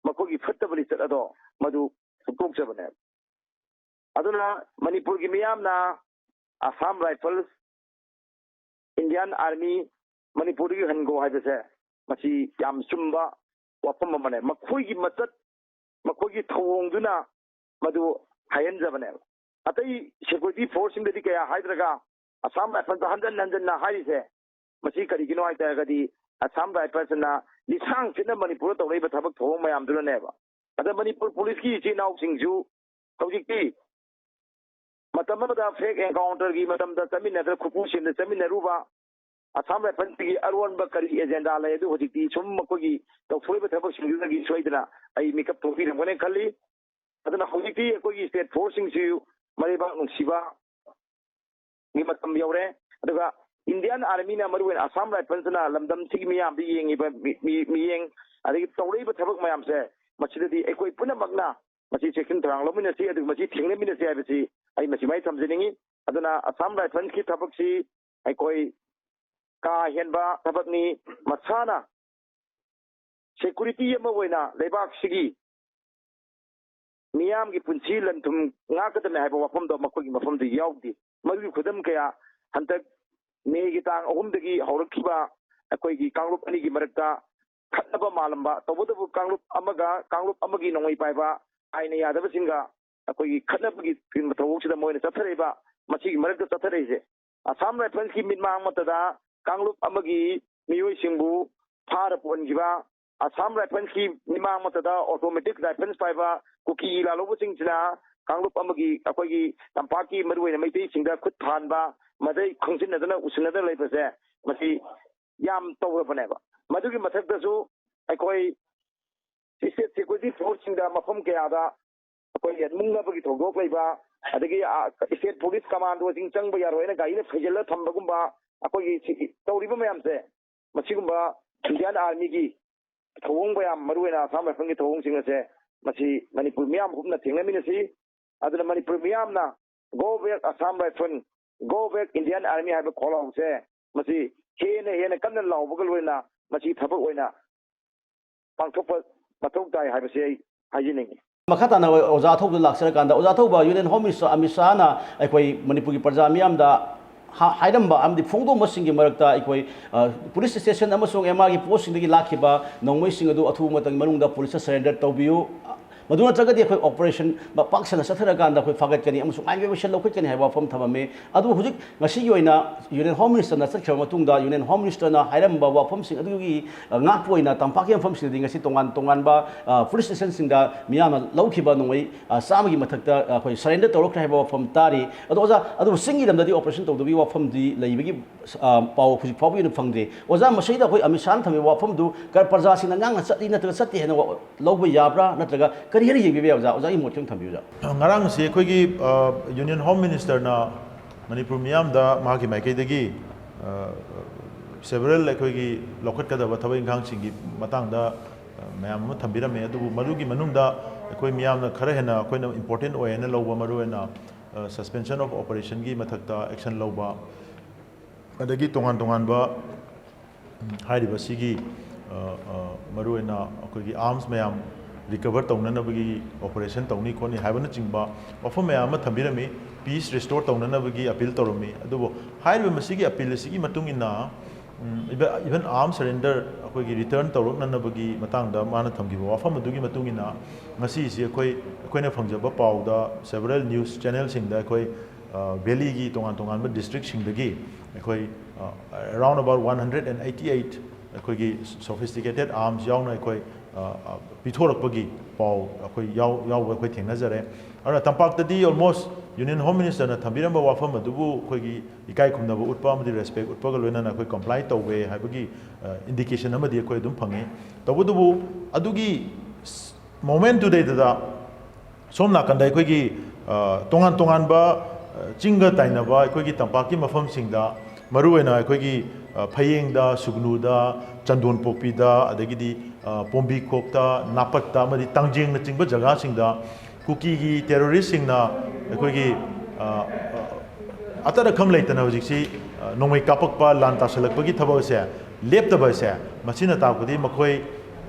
ꯃꯈꯣꯏꯒꯤ ꯐꯠꯇꯕ ꯂꯤꯆꯠ ꯑꯗꯣ ꯃꯗꯨ ꯐꯨꯛꯇꯣꯛꯆꯕꯅꯦꯕ꯫ ꯑꯗꯨꯅ ꯃꯅꯤꯄꯨꯔꯒꯤ ꯃꯤꯌꯥꯝꯅ ꯑꯁꯥꯝ ꯔꯥꯏꯐꯜꯁ, Indian Army, ꯃꯅꯤꯄꯨꯔꯗꯒꯤ ꯍꯟꯈꯣ ꯍꯥꯏꯕꯁꯦ, ꯃꯁꯤ ꯌꯥꯝ ꯆꯨꯝꯕ ꯋꯥꯐꯝ ꯑꯃꯅꯦ꯫ ꯃꯈꯣꯏꯒꯤ ꯃꯆꯠ, ꯃꯈꯣꯏꯒꯤ ꯊꯧꯑꯣꯡꯗꯨꯅ ꯃꯗꯨ ꯍꯥꯏꯍꯟꯖꯕꯅꯦꯕ꯫ ꯑꯇꯩ ꯁꯦꯀ꯭ꯌꯨꯔꯤꯇꯤ ꯐꯣꯔꯁꯁꯤꯡꯗꯗꯤ ꯀꯌꯥ ꯍꯥꯏꯗ꯭ꯔꯒ, ꯑꯁꯥꯝ ꯔꯥꯏꯐꯜꯗ ꯍꯟꯖꯟ ꯍꯟꯖꯟꯅ ꯍꯥꯏꯔꯤꯁꯦ, ꯃꯁꯤ ꯀꯔꯤꯒꯤꯅꯣ ꯍꯥꯏ ꯇꯥꯔꯒꯗꯤ, ꯑꯁꯥꯝ ꯔꯥꯏꯐꯜꯁꯤꯅ ꯂꯤꯁꯥꯡ ꯁꯤꯠꯅ ꯃꯅꯤꯄꯨꯔꯗ ꯇꯧꯔꯛꯏꯕ ꯊꯕꯛ ꯊꯧꯑꯣꯡ ꯃꯌꯥꯝꯗꯨꯅꯅꯦꯕ꯫ ꯑꯗ ꯃꯅꯤꯄꯨꯔ ꯄꯨꯂꯤꯁꯀꯤ ꯏꯆꯤꯜ ꯏꯅꯥꯎꯁꯤꯡꯁꯨ ꯍꯧꯖꯤꯛꯇꯤ, ꯃꯇꯝ ꯑꯃꯗ ꯐꯦꯛ ꯑꯦꯟꯀꯥꯎꯟꯇꯔꯒꯤ ꯃꯇꯝꯗ ꯆꯠꯃꯤꯟꯅꯗꯅ, ꯈꯨꯠꯄꯨ ꯁꯦꯝꯗ ꯆꯠꯃꯤꯟꯅꯔꯨꯕ ꯑꯁꯥꯝ ꯔꯥꯏꯐꯜꯁꯤꯡꯒꯤ ꯑꯔꯣꯟꯕ ꯀꯔꯤ ꯑꯦꯖꯦꯟꯗꯥ ꯂꯩ, ꯑꯗꯨ ꯍꯧꯖꯤꯛꯇꯤ ꯁꯨꯝ ꯃꯈꯣꯏꯒꯤ ꯇꯧꯊꯣꯔꯛꯏꯕ ꯊꯕꯛꯁꯤꯡꯗꯨꯗꯒꯤ ꯁꯣꯏꯗꯅ ꯑꯩ ꯃꯤꯀꯞ ꯊꯣꯛꯄꯤꯔꯝꯒꯅꯤ ꯈꯜꯂꯤ꯫ ꯑꯗꯨꯅ ꯍꯧꯖꯤꯛꯇꯤ ꯑꯩꯈꯣꯏꯒꯤ ꯁ꯭ꯇꯦꯠ ꯐꯣꯔꯁꯁꯤꯡꯁꯤꯁꯨ ꯃꯔꯩꯕꯥꯛ ꯅꯨꯡꯁꯤꯕꯒꯤ ꯃꯇꯝ ꯌꯧꯔꯦ꯫ ꯑꯗꯨꯒ ꯏꯟꯗꯤꯌꯥꯟ ꯑꯥꯔꯃꯤꯅ, ꯃꯔꯨꯑꯣꯏꯅ ꯑꯁꯥꯝ ꯔꯥꯏꯐꯜꯁꯤꯅ ꯂꯝꯗꯝꯁꯤꯒꯤ ꯃꯤꯌꯥꯝꯗ ꯌꯦꯡꯉꯤꯕ ꯃꯤ-, ꯃꯤ-, ꯃꯤꯠꯌꯦꯡ, ꯑꯗꯒꯤ ꯇꯧꯔꯛꯏꯕ ꯊꯕꯛ ꯃꯌꯥꯝꯁꯦ, ꯃꯁꯤꯗꯗꯤ ꯑꯩꯈꯣꯏ ꯄꯨꯝꯅꯃꯛꯅ ꯃꯁꯤ ꯆꯦꯛꯁꯤꯟ ꯊꯧꯔꯥꯡ ꯂꯧꯃꯤꯟꯅꯁꯤ, ꯑꯗꯨꯒ ꯃꯁꯤ ꯊꯦꯡꯅꯃꯤꯟꯅꯁꯤ ꯍꯥꯏꯕꯁꯤ ꯑꯩ ꯃꯁꯤꯃꯥꯏ ꯊꯝꯖꯅꯤꯡꯉꯤ꯫ ꯑꯗꯨꯅ ꯑꯁꯥꯝ ꯔꯥꯏꯐꯜꯁꯀꯤ ꯊꯕꯛꯁꯤ ꯑꯩꯈꯣꯏ ꯀꯥ ꯍꯦꯟꯕ ꯊꯕꯛꯅꯤ꯫ ꯃꯁꯥꯅ ꯁꯦꯀ꯭ꯌꯨꯔꯤꯇꯤ ꯑꯃ ꯑꯣꯏꯅ ꯂꯩꯕꯥꯛꯁꯤꯒꯤ ꯃꯤꯌꯥꯝꯒꯤ ꯄꯨꯟꯁꯤ ꯂꯟ ꯊꯨꯝ ꯉꯥꯛꯀꯗꯕꯅꯤ ꯍꯥꯏꯕ ꯋꯥꯐꯝꯗꯣ ꯃꯈꯣꯏꯒꯤ ꯃꯐꯝꯗꯨ ꯌꯥꯎꯗꯦ꯫ ꯃꯗꯨꯒꯤ ꯈꯨꯗꯝ ꯀꯌꯥ, ꯍꯟꯗꯛ ꯃꯦꯒꯤ ꯇꯥꯡ ꯑꯍꯨꯝꯗꯒꯤ ꯍꯧꯔꯛꯈꯤꯕ ꯑꯩꯈꯣꯏꯒꯤ ꯀꯥꯡꯂꯨꯞ ꯑꯅꯤꯒꯤ ꯃꯔꯛꯇ ꯈꯠꯅꯕ ꯃꯥꯜꯂꯝꯕ, ꯇꯧꯕꯇꯕꯨ ꯀꯥꯡꯂꯨꯞ ꯑꯃꯒ ꯀꯥꯡꯂꯨꯞ ꯑꯃꯒꯤ ꯅꯣꯡꯃꯩ ꯄꯥꯏꯕ ꯑꯥꯏꯟꯅ ꯌꯥꯗꯕꯁꯤꯡꯒ ꯑꯩꯈꯣꯏꯒꯤ ꯈꯠꯅꯕꯒꯤ ꯊꯧꯑꯣꯡꯁꯤꯗ ꯃꯣꯏꯅ ꯆꯠꯊꯔꯛꯏꯕ, ꯃꯁꯤꯒꯤ ꯃꯔꯛꯇ ꯆꯠꯊꯔꯛꯏꯁꯦ, ꯑꯁꯥꯝ ꯔꯥꯏꯐꯜꯁꯀꯤ ꯃꯤꯠꯃꯥꯡꯃꯛꯇꯗ ꯀꯥꯡꯂꯨꯞ ꯑꯃꯒꯤ ꯃꯤꯑꯣꯏꯁꯤꯡꯕꯨ ꯐꯥꯔ ꯄꯨꯍꯟꯈꯤꯕ, ꯑꯁꯥꯝ ꯔꯥꯏꯐꯜꯁꯀꯤ ꯃꯤꯠꯃꯥꯡꯃꯛꯇꯗ ꯑꯣꯇꯣꯃꯦꯇꯤꯛ ꯔꯥꯏꯐꯜꯁ ꯄꯥꯏꯕ ꯀꯨꯀꯤ ꯂꯥꯜꯍꯧꯕꯁꯤꯡꯁꯤꯅ ꯀꯥꯡꯂꯨꯞ ꯑꯃꯒꯤ, ꯑꯩꯈꯣꯏꯒꯤ ꯇꯝꯄꯥꯛꯀꯤ ꯃꯔꯨꯑꯣꯏꯅ ꯃꯩꯇꯩꯁꯤꯡꯗ ꯈꯨꯠ ꯊꯥꯟꯕ, ꯃꯗꯩ ꯈꯪꯖꯤꯟꯅꯗꯅ ꯎꯁꯤꯟꯅꯗꯅ ꯂꯩꯕꯁꯦ, ꯃꯁꯤ ꯌꯥꯝ ꯇꯧꯔꯕꯅꯦꯕ꯫ ꯃꯗꯨꯒꯤ ꯃꯊꯛꯇꯁꯨ ꯑꯩꯈꯣꯏ ꯁ꯭ꯇꯦꯠ ꯁꯦꯀ꯭ꯌꯨꯔꯤꯇꯤ ꯐꯣꯔꯁꯁꯤꯡꯗ ꯃꯐꯝ ꯀꯌꯥꯗ ꯑꯩꯈꯣꯏꯒꯤ ꯃꯨꯛꯅꯕꯒꯤ ꯊꯧꯗꯣꯛ ꯂꯩꯕ, ꯑꯗꯒꯤ, ꯑ, ꯁ꯭ꯇꯦꯠ ꯄꯨꯂꯤꯁ ꯀꯃꯥꯟꯗꯣꯁꯤꯡ ꯆꯪꯕ ꯌꯥꯔꯣꯏ ꯍꯥꯏꯅ ꯒꯥꯔꯤꯅ ꯐꯩꯖꯤꯜꯂ ꯊꯝꯕꯒꯨꯝꯕ, ꯑꯩꯈꯣꯏꯒꯤ ꯁꯤ ꯇꯧꯔꯤꯕ ꯃꯌꯥꯝꯁꯦ, ꯃꯁꯤꯒꯨꯝꯕ ꯏꯟꯗꯤꯌꯥꯟ ꯑꯥꯔꯃꯤꯒꯤ ꯊꯧꯑꯣꯡ ꯃꯌꯥꯝ, ꯃꯔꯨꯑꯣꯏꯅ ꯑꯁꯥꯝ ꯔꯥꯏꯐꯜꯒꯤ ꯊꯧꯑꯣꯡꯁꯤꯡ ꯑꯁꯦ, ꯃꯁꯤ ꯃꯅꯤꯄꯨꯔ ꯃꯤꯌꯥꯝ ꯄꯨꯝꯅ ꯊꯦꯡꯅꯃꯤꯟꯅꯁꯤ꯫ ꯑꯗꯨꯅ ꯃꯅꯤꯄꯨꯔ ꯃꯤꯌꯥꯝꯅ "Go back Assam Rifle, go back Indian Army" ꯍꯥꯏꯕ ꯈꯣꯜꯂꯥꯎꯁꯦ, ꯃꯁꯤ ꯍꯦꯟꯅ ꯍꯦꯟꯅ ꯀꯟꯅ ꯂꯥꯎꯕꯒ ꯂꯣꯏꯅꯅ ꯃꯁꯤ ꯊꯕꯛ ꯑꯣꯏꯅ ꯄꯥꯡꯊꯣꯛꯄ ꯃꯊꯧ ꯇꯥꯏ ꯍꯥꯏꯕꯁꯤ ꯑꯩ ꯍꯥꯏꯖꯅꯤꯡꯉꯤ꯫ ꯃꯈꯥ ꯇꯥꯅ ꯑꯣꯖꯥ ꯑꯊꯧꯕꯗ ꯂꯥꯛꯆꯔꯀꯥꯟꯗ, ꯑꯣꯖꯥ ꯑꯊꯧꯕ, ꯌꯨꯅꯤꯌꯟ ꯍꯣꯝ ꯃꯤꯅꯤꯁꯇꯔ ꯑꯃꯤꯠ ꯁꯥꯍꯅ ꯑꯩꯈꯣꯏ ꯃꯅꯤꯄꯨꯔꯒꯤ ꯄ꯭ꯔꯖꯥ ꯃꯤꯌꯥꯝꯗ ꯍꯥꯏꯔꯝꯕ ꯑꯃꯗꯤ ꯐꯣꯡꯗꯣꯛꯄꯁꯤꯡꯒꯤ ꯃꯔꯛꯇ ꯑꯩꯈꯣꯏ ꯄꯨꯂꯤꯁ ꯁ꯭ꯇꯦꯁꯟ ꯑꯃꯁꯨꯡ ꯑꯦꯝ ꯑꯥꯔꯒꯤ ꯄꯣꯁꯁꯤꯡꯗꯒꯤ ꯂꯥꯛꯈꯤꯕ ꯅꯣꯡꯃꯩꯁꯤꯡ ꯑꯗꯨ ꯑꯊꯨꯕ ꯃꯇꯝꯒꯤ ꯃꯅꯨꯡꯗ ꯄꯨꯂꯤꯁꯇ ꯁꯔꯦꯟꯗꯔ ꯇꯧꯕꯤꯌꯨ, ꯃꯗꯨ ꯅꯠꯇ꯭ꯔꯒꯗꯤ ꯑꯩꯈꯣꯏ ꯑꯣꯄꯔꯦꯁꯟ ꯄꯥꯛ ꯁꯟꯅ ꯆꯠꯊꯔꯀꯥꯟꯗ ꯑꯩꯈꯣꯏ ꯐꯥꯒꯠꯀꯅꯤ ꯑꯃꯁꯨꯡ ꯑꯥꯏꯟꯒꯤ ꯑꯣꯏꯕ ꯁꯦꯜ ꯂꯧꯈꯠꯀꯅꯤ ꯍꯥꯏꯕ ꯋꯥꯐꯝ ꯊꯝꯃꯝꯃꯤ꯫ ꯑꯗꯨꯕꯨ ꯍꯧꯖꯤꯛ ꯉꯁꯤꯒꯤ ꯑꯣꯏꯅ ꯌꯨꯅꯤꯌꯟ ꯍꯣꯝ ꯃꯤꯅꯤꯁꯇꯔꯅ ꯆꯠꯈ꯭ꯔꯕ ꯃꯇꯨꯡꯗ ꯌꯨꯅꯤꯌꯟ ꯍꯣꯝ ꯃꯤꯅꯤꯁꯇꯔꯅ ꯍꯥꯏꯔꯝꯕ ꯋꯥꯐꯝꯁꯤꯡ ꯑꯗꯨꯒꯤ ꯉꯥꯛꯄ ꯑꯣꯏꯅ ꯇꯝꯄꯥꯛꯀꯤ ꯃꯐꯝꯁꯤꯡꯗꯗꯤ ꯉꯁꯤ ꯇꯣꯉꯥꯟ ꯇꯣꯉꯥꯟꯕ ꯄꯨꯂꯤꯁ ꯁ꯭ꯇꯦꯁꯟꯁꯤꯡꯗ ꯃꯤꯌꯥꯝꯅ ꯂꯧꯈꯤꯕ ꯅꯣꯡꯃꯩ ꯆꯥꯝꯃꯒꯤ ꯃꯊꯛꯇ ꯑꯩꯈꯣꯏ ꯁꯔꯦꯟꯗꯔ ꯇꯧꯔꯛꯈ꯭ꯔꯦ ꯍꯥꯏꯕ ꯋꯥꯐꯝ ꯇꯥꯔꯤ꯫ ꯑꯗꯣ ꯑꯣꯖꯥ, ꯑꯗꯨꯕꯨ ꯆꯤꯡꯒꯤ ꯂꯝꯗꯗꯤ ꯑꯣꯄꯔꯦꯁꯟ ꯇꯧꯗꯕꯒꯤ ꯋꯥꯐꯝꯗꯤ ꯂꯩꯕꯒꯤ ꯄꯥꯎ ꯍꯧꯖꯤꯛ ꯐꯥꯎꯕꯒꯤ ꯑꯣꯏꯅ ꯐꯪꯗ꯭ꯔꯤ꯫ ꯑꯣꯖꯥ, ꯃꯁꯤꯗ ꯑꯩꯈꯣꯏ ꯑꯃꯤꯠ ꯁꯥꯍꯅ ꯊꯝꯃꯤꯕ ꯋꯥꯐꯝꯗꯨ ꯄ꯭ꯔꯖꯥꯁꯤꯡꯅ ꯉꯥꯡꯅ ꯆꯠꯂꯤ ꯅꯠꯇ꯭ꯔꯒ ꯆꯠꯇꯦ ꯍꯥꯏꯅ ꯂꯧꯕ ꯌꯥꯕ꯭ꯔꯥ, ꯅꯠꯇ꯭ꯔꯒ ꯀꯔꯤ ꯍꯥꯏꯅ ꯌꯦꯡꯕꯤꯕ ꯌꯥꯏ ꯑꯣꯖꯥ? ꯑꯣꯖꯥꯒꯤ ꯃꯣꯠ ꯈꯤꯇꯪ ꯊꯝꯕꯤꯌꯨ ꯑꯣꯖꯥ꯫ ꯉꯔꯥꯡꯁꯤ ꯑꯩꯈꯣꯏꯒꯤ ꯌꯨꯅꯤꯌꯟ ꯍꯣꯝ ꯃꯤꯅꯤꯁꯇꯔꯅ ꯃꯅꯤꯄꯨꯔ ꯃꯤꯌꯥꯝꯗ ꯃꯍꯥꯛꯀꯤ ꯃꯥꯏꯀꯩꯗꯒꯤ ꯁꯦꯚꯔꯦꯜ ꯑꯩꯈꯣꯏꯒꯤ ꯂꯧꯈꯠꯀꯗꯕ ꯊꯕꯛ ꯏꯪꯈꯥꯡꯁꯤꯡꯒꯤ ꯃꯇꯥꯡꯗ ꯃꯌꯥꯝ ꯑꯃ ꯊꯝꯕꯤꯔꯝꯃꯦ꯫ ꯑꯗꯨꯕꯨ ꯃꯗꯨꯒꯤ ꯃꯅꯨꯡꯗ ꯑꯩꯈꯣꯏ ꯃꯤꯌꯥꯝꯅ ꯈꯔ ꯍꯦꯟꯅ ꯑꯩꯈꯣꯏꯅ ꯏꯝꯄꯣꯔꯇꯦꯟ ꯑꯣꯏ ꯍꯥꯏꯅ ꯂꯧꯕ, ꯃꯔꯨꯑꯣꯏꯅ ꯁꯁꯄꯦꯟꯁꯟ ꯑꯣꯐ ꯑꯣꯄꯔꯦꯁꯟꯒꯤ ꯃꯊꯛꯇ ꯑꯦꯛꯁꯟ ꯂꯧꯕ, ꯑꯗꯒꯤ ꯇꯣꯉꯥꯟ ꯇꯣꯉꯥꯟꯕ ꯍꯥꯏꯔꯤꯕ ꯁꯤꯒꯤ ꯃꯔꯨꯑꯣꯏꯅ ꯑꯩꯈꯣꯏꯒꯤ ꯑꯥꯔꯝꯁ ꯃꯌꯥꯝ ꯔꯤꯀꯚꯔ ꯇꯧꯅꯅꯕꯒꯤ ꯑꯣꯄꯔꯦꯁꯟ ꯇꯧꯅꯤ ꯈꯣꯠꯅꯤ ꯍꯥꯏꯕꯅꯆꯤꯡꯕ ꯋꯥꯐꯝ ꯃꯌꯥꯝ ꯑꯃ ꯊꯝꯕꯤꯔꯝꯃꯤ꯫ ꯄꯤꯁ ꯔꯤꯁꯇꯣꯔ ꯇꯧꯅꯅꯕꯒꯤ ꯑꯄꯤꯜ ꯇꯧꯔꯝꯃꯤ꯫ ꯑꯗꯨꯕꯨ ꯍꯥꯏꯔꯤꯕ ꯃꯁꯤꯒꯤ ꯑꯄꯤꯜ ꯑꯁꯤꯒꯤ ꯃꯇꯨꯡ ꯏꯟꯅ ꯏꯚꯟ ꯑꯥꯔꯝ ꯁꯔꯦꯟꯗꯔ ꯑꯩꯈꯣꯏꯒꯤ ꯔꯤꯇꯔꯟ ꯇꯧꯔꯛꯅꯅꯕꯒꯤ ꯃꯇꯥꯡꯗ ꯃꯥꯅ ꯊꯝꯈꯤꯕ ꯋꯥꯐꯝ ꯑꯗꯨꯒꯤ ꯃꯇꯨꯡ ꯏꯟꯅ ꯉꯁꯤꯁꯤ ꯑꯩꯈꯣꯏ ꯑꯩꯈꯣꯏꯅ ꯐꯪꯖꯕ ꯄꯥꯎꯗ ꯁꯦꯚꯔꯦꯜ ꯅ꯭ꯌꯨꯁ ꯆꯦꯅꯦꯜꯁꯤꯡꯗ ꯑꯩꯈꯣꯏ ꯚꯦꯂꯤꯒꯤ ꯇꯣꯉꯥꯟ ꯇꯣꯉꯥꯟꯕ ꯗꯤꯁꯇ꯭ꯔꯤꯛꯁꯤꯡꯗꯒꯤ ꯑꯩꯈꯣꯏ around about one hundred and eighty eight ꯑꯩꯈꯣꯏꯒꯤ ꯁꯣꯐꯤꯁꯇꯤꯀꯦꯇꯦꯠ ꯑꯥꯔꯝꯁ ꯌꯥꯎꯅ ꯑꯩꯈꯣꯏ ꯄꯤꯊꯣꯔꯛꯄꯒꯤ ꯄꯥꯎ ꯑꯩꯈꯣꯏ ꯌꯥꯎꯕ ꯑꯩꯈꯣꯏ ꯊꯦꯡꯅꯖꯔꯦ꯫ ꯑꯗꯨꯅ ꯇꯝꯄꯥꯛꯇꯗꯤ almost ꯌꯨꯅꯤꯌꯟ ꯍꯣꯝ ꯃꯤꯅꯤꯁꯇꯔꯅ ꯊꯝꯕꯤꯔꯝꯕ ꯋꯥꯐꯝ ꯑꯗꯨꯕꯨ ꯑꯩꯈꯣꯏꯒꯤ ꯏꯀꯥꯏ ꯈꯨꯝꯅꯕ ꯎꯠꯄ ꯑꯃꯗꯤ ꯔꯦꯁꯄꯦꯛ ꯎꯠꯄꯒ ꯂꯣꯏꯅꯅ ꯑꯩꯈꯣꯏ ꯀꯝꯄ꯭ꯂꯥꯏ ꯇꯧꯋꯦ ꯍꯥꯏꯕꯒꯤ ꯏꯟꯗꯤꯀꯦꯁꯟ ꯑꯃꯗꯤ ꯑꯩꯈꯣꯏ ꯑꯗꯨꯝ ꯐꯪꯉꯤ꯫ ꯇꯧꯕꯇꯕꯨ ꯑꯗꯨꯒꯤ moment ꯇꯨꯗꯩꯗꯨꯗ ꯁꯣꯝ ꯅꯥꯀꯟꯗ ꯑꯩꯈꯣꯏꯒꯤ ꯇꯣꯉꯥꯟ ꯇꯣꯉꯥꯟꯕ ꯆꯤꯡꯒ ꯇꯥꯏꯅꯕ ꯑꯩꯈꯣꯏꯒꯤ ꯇꯝꯄꯥꯛꯀꯤ ꯃꯐꯝꯁꯤꯡꯗ, ꯃꯔꯨꯑꯣꯏꯅ ꯑꯩꯈꯣꯏꯒꯤ ꯐꯌꯦꯡꯗ, ꯁꯨꯒꯅꯨꯗ, ꯆꯟꯗꯣꯟꯄꯣꯛꯄꯤꯗ, ꯑꯗꯒꯤꯗꯤ ꯄꯣꯝꯕꯤꯈꯣꯛꯇ, ꯅꯥꯄꯠꯇ ꯑꯃꯗꯤ ꯇꯥꯡꯖꯦꯡꯅꯆꯤꯡꯕ ꯖꯒꯥꯁꯤꯡꯗ ꯀꯨꯀꯤꯒꯤ ꯇꯦꯔꯣꯔꯤꯁꯁꯤꯡꯅ ꯑꯩꯈꯣꯏꯒꯤ ꯑꯇꯠ ꯑꯈꯝ ꯂꯩꯇꯅ ꯍꯧꯖꯤꯛꯁꯤ ꯅꯣꯡꯃꯩ ꯀꯥꯞꯄꯛꯄ, ꯂꯥꯟ ꯇꯥꯁꯜꯂꯛꯄꯒꯤ ꯊꯕꯛ ꯑꯁꯦ ꯂꯦꯞꯇꯕ ꯑꯁꯦ, ꯃꯁꯤꯅ ꯇꯥꯛꯄꯗꯤ ꯃꯈꯣꯏ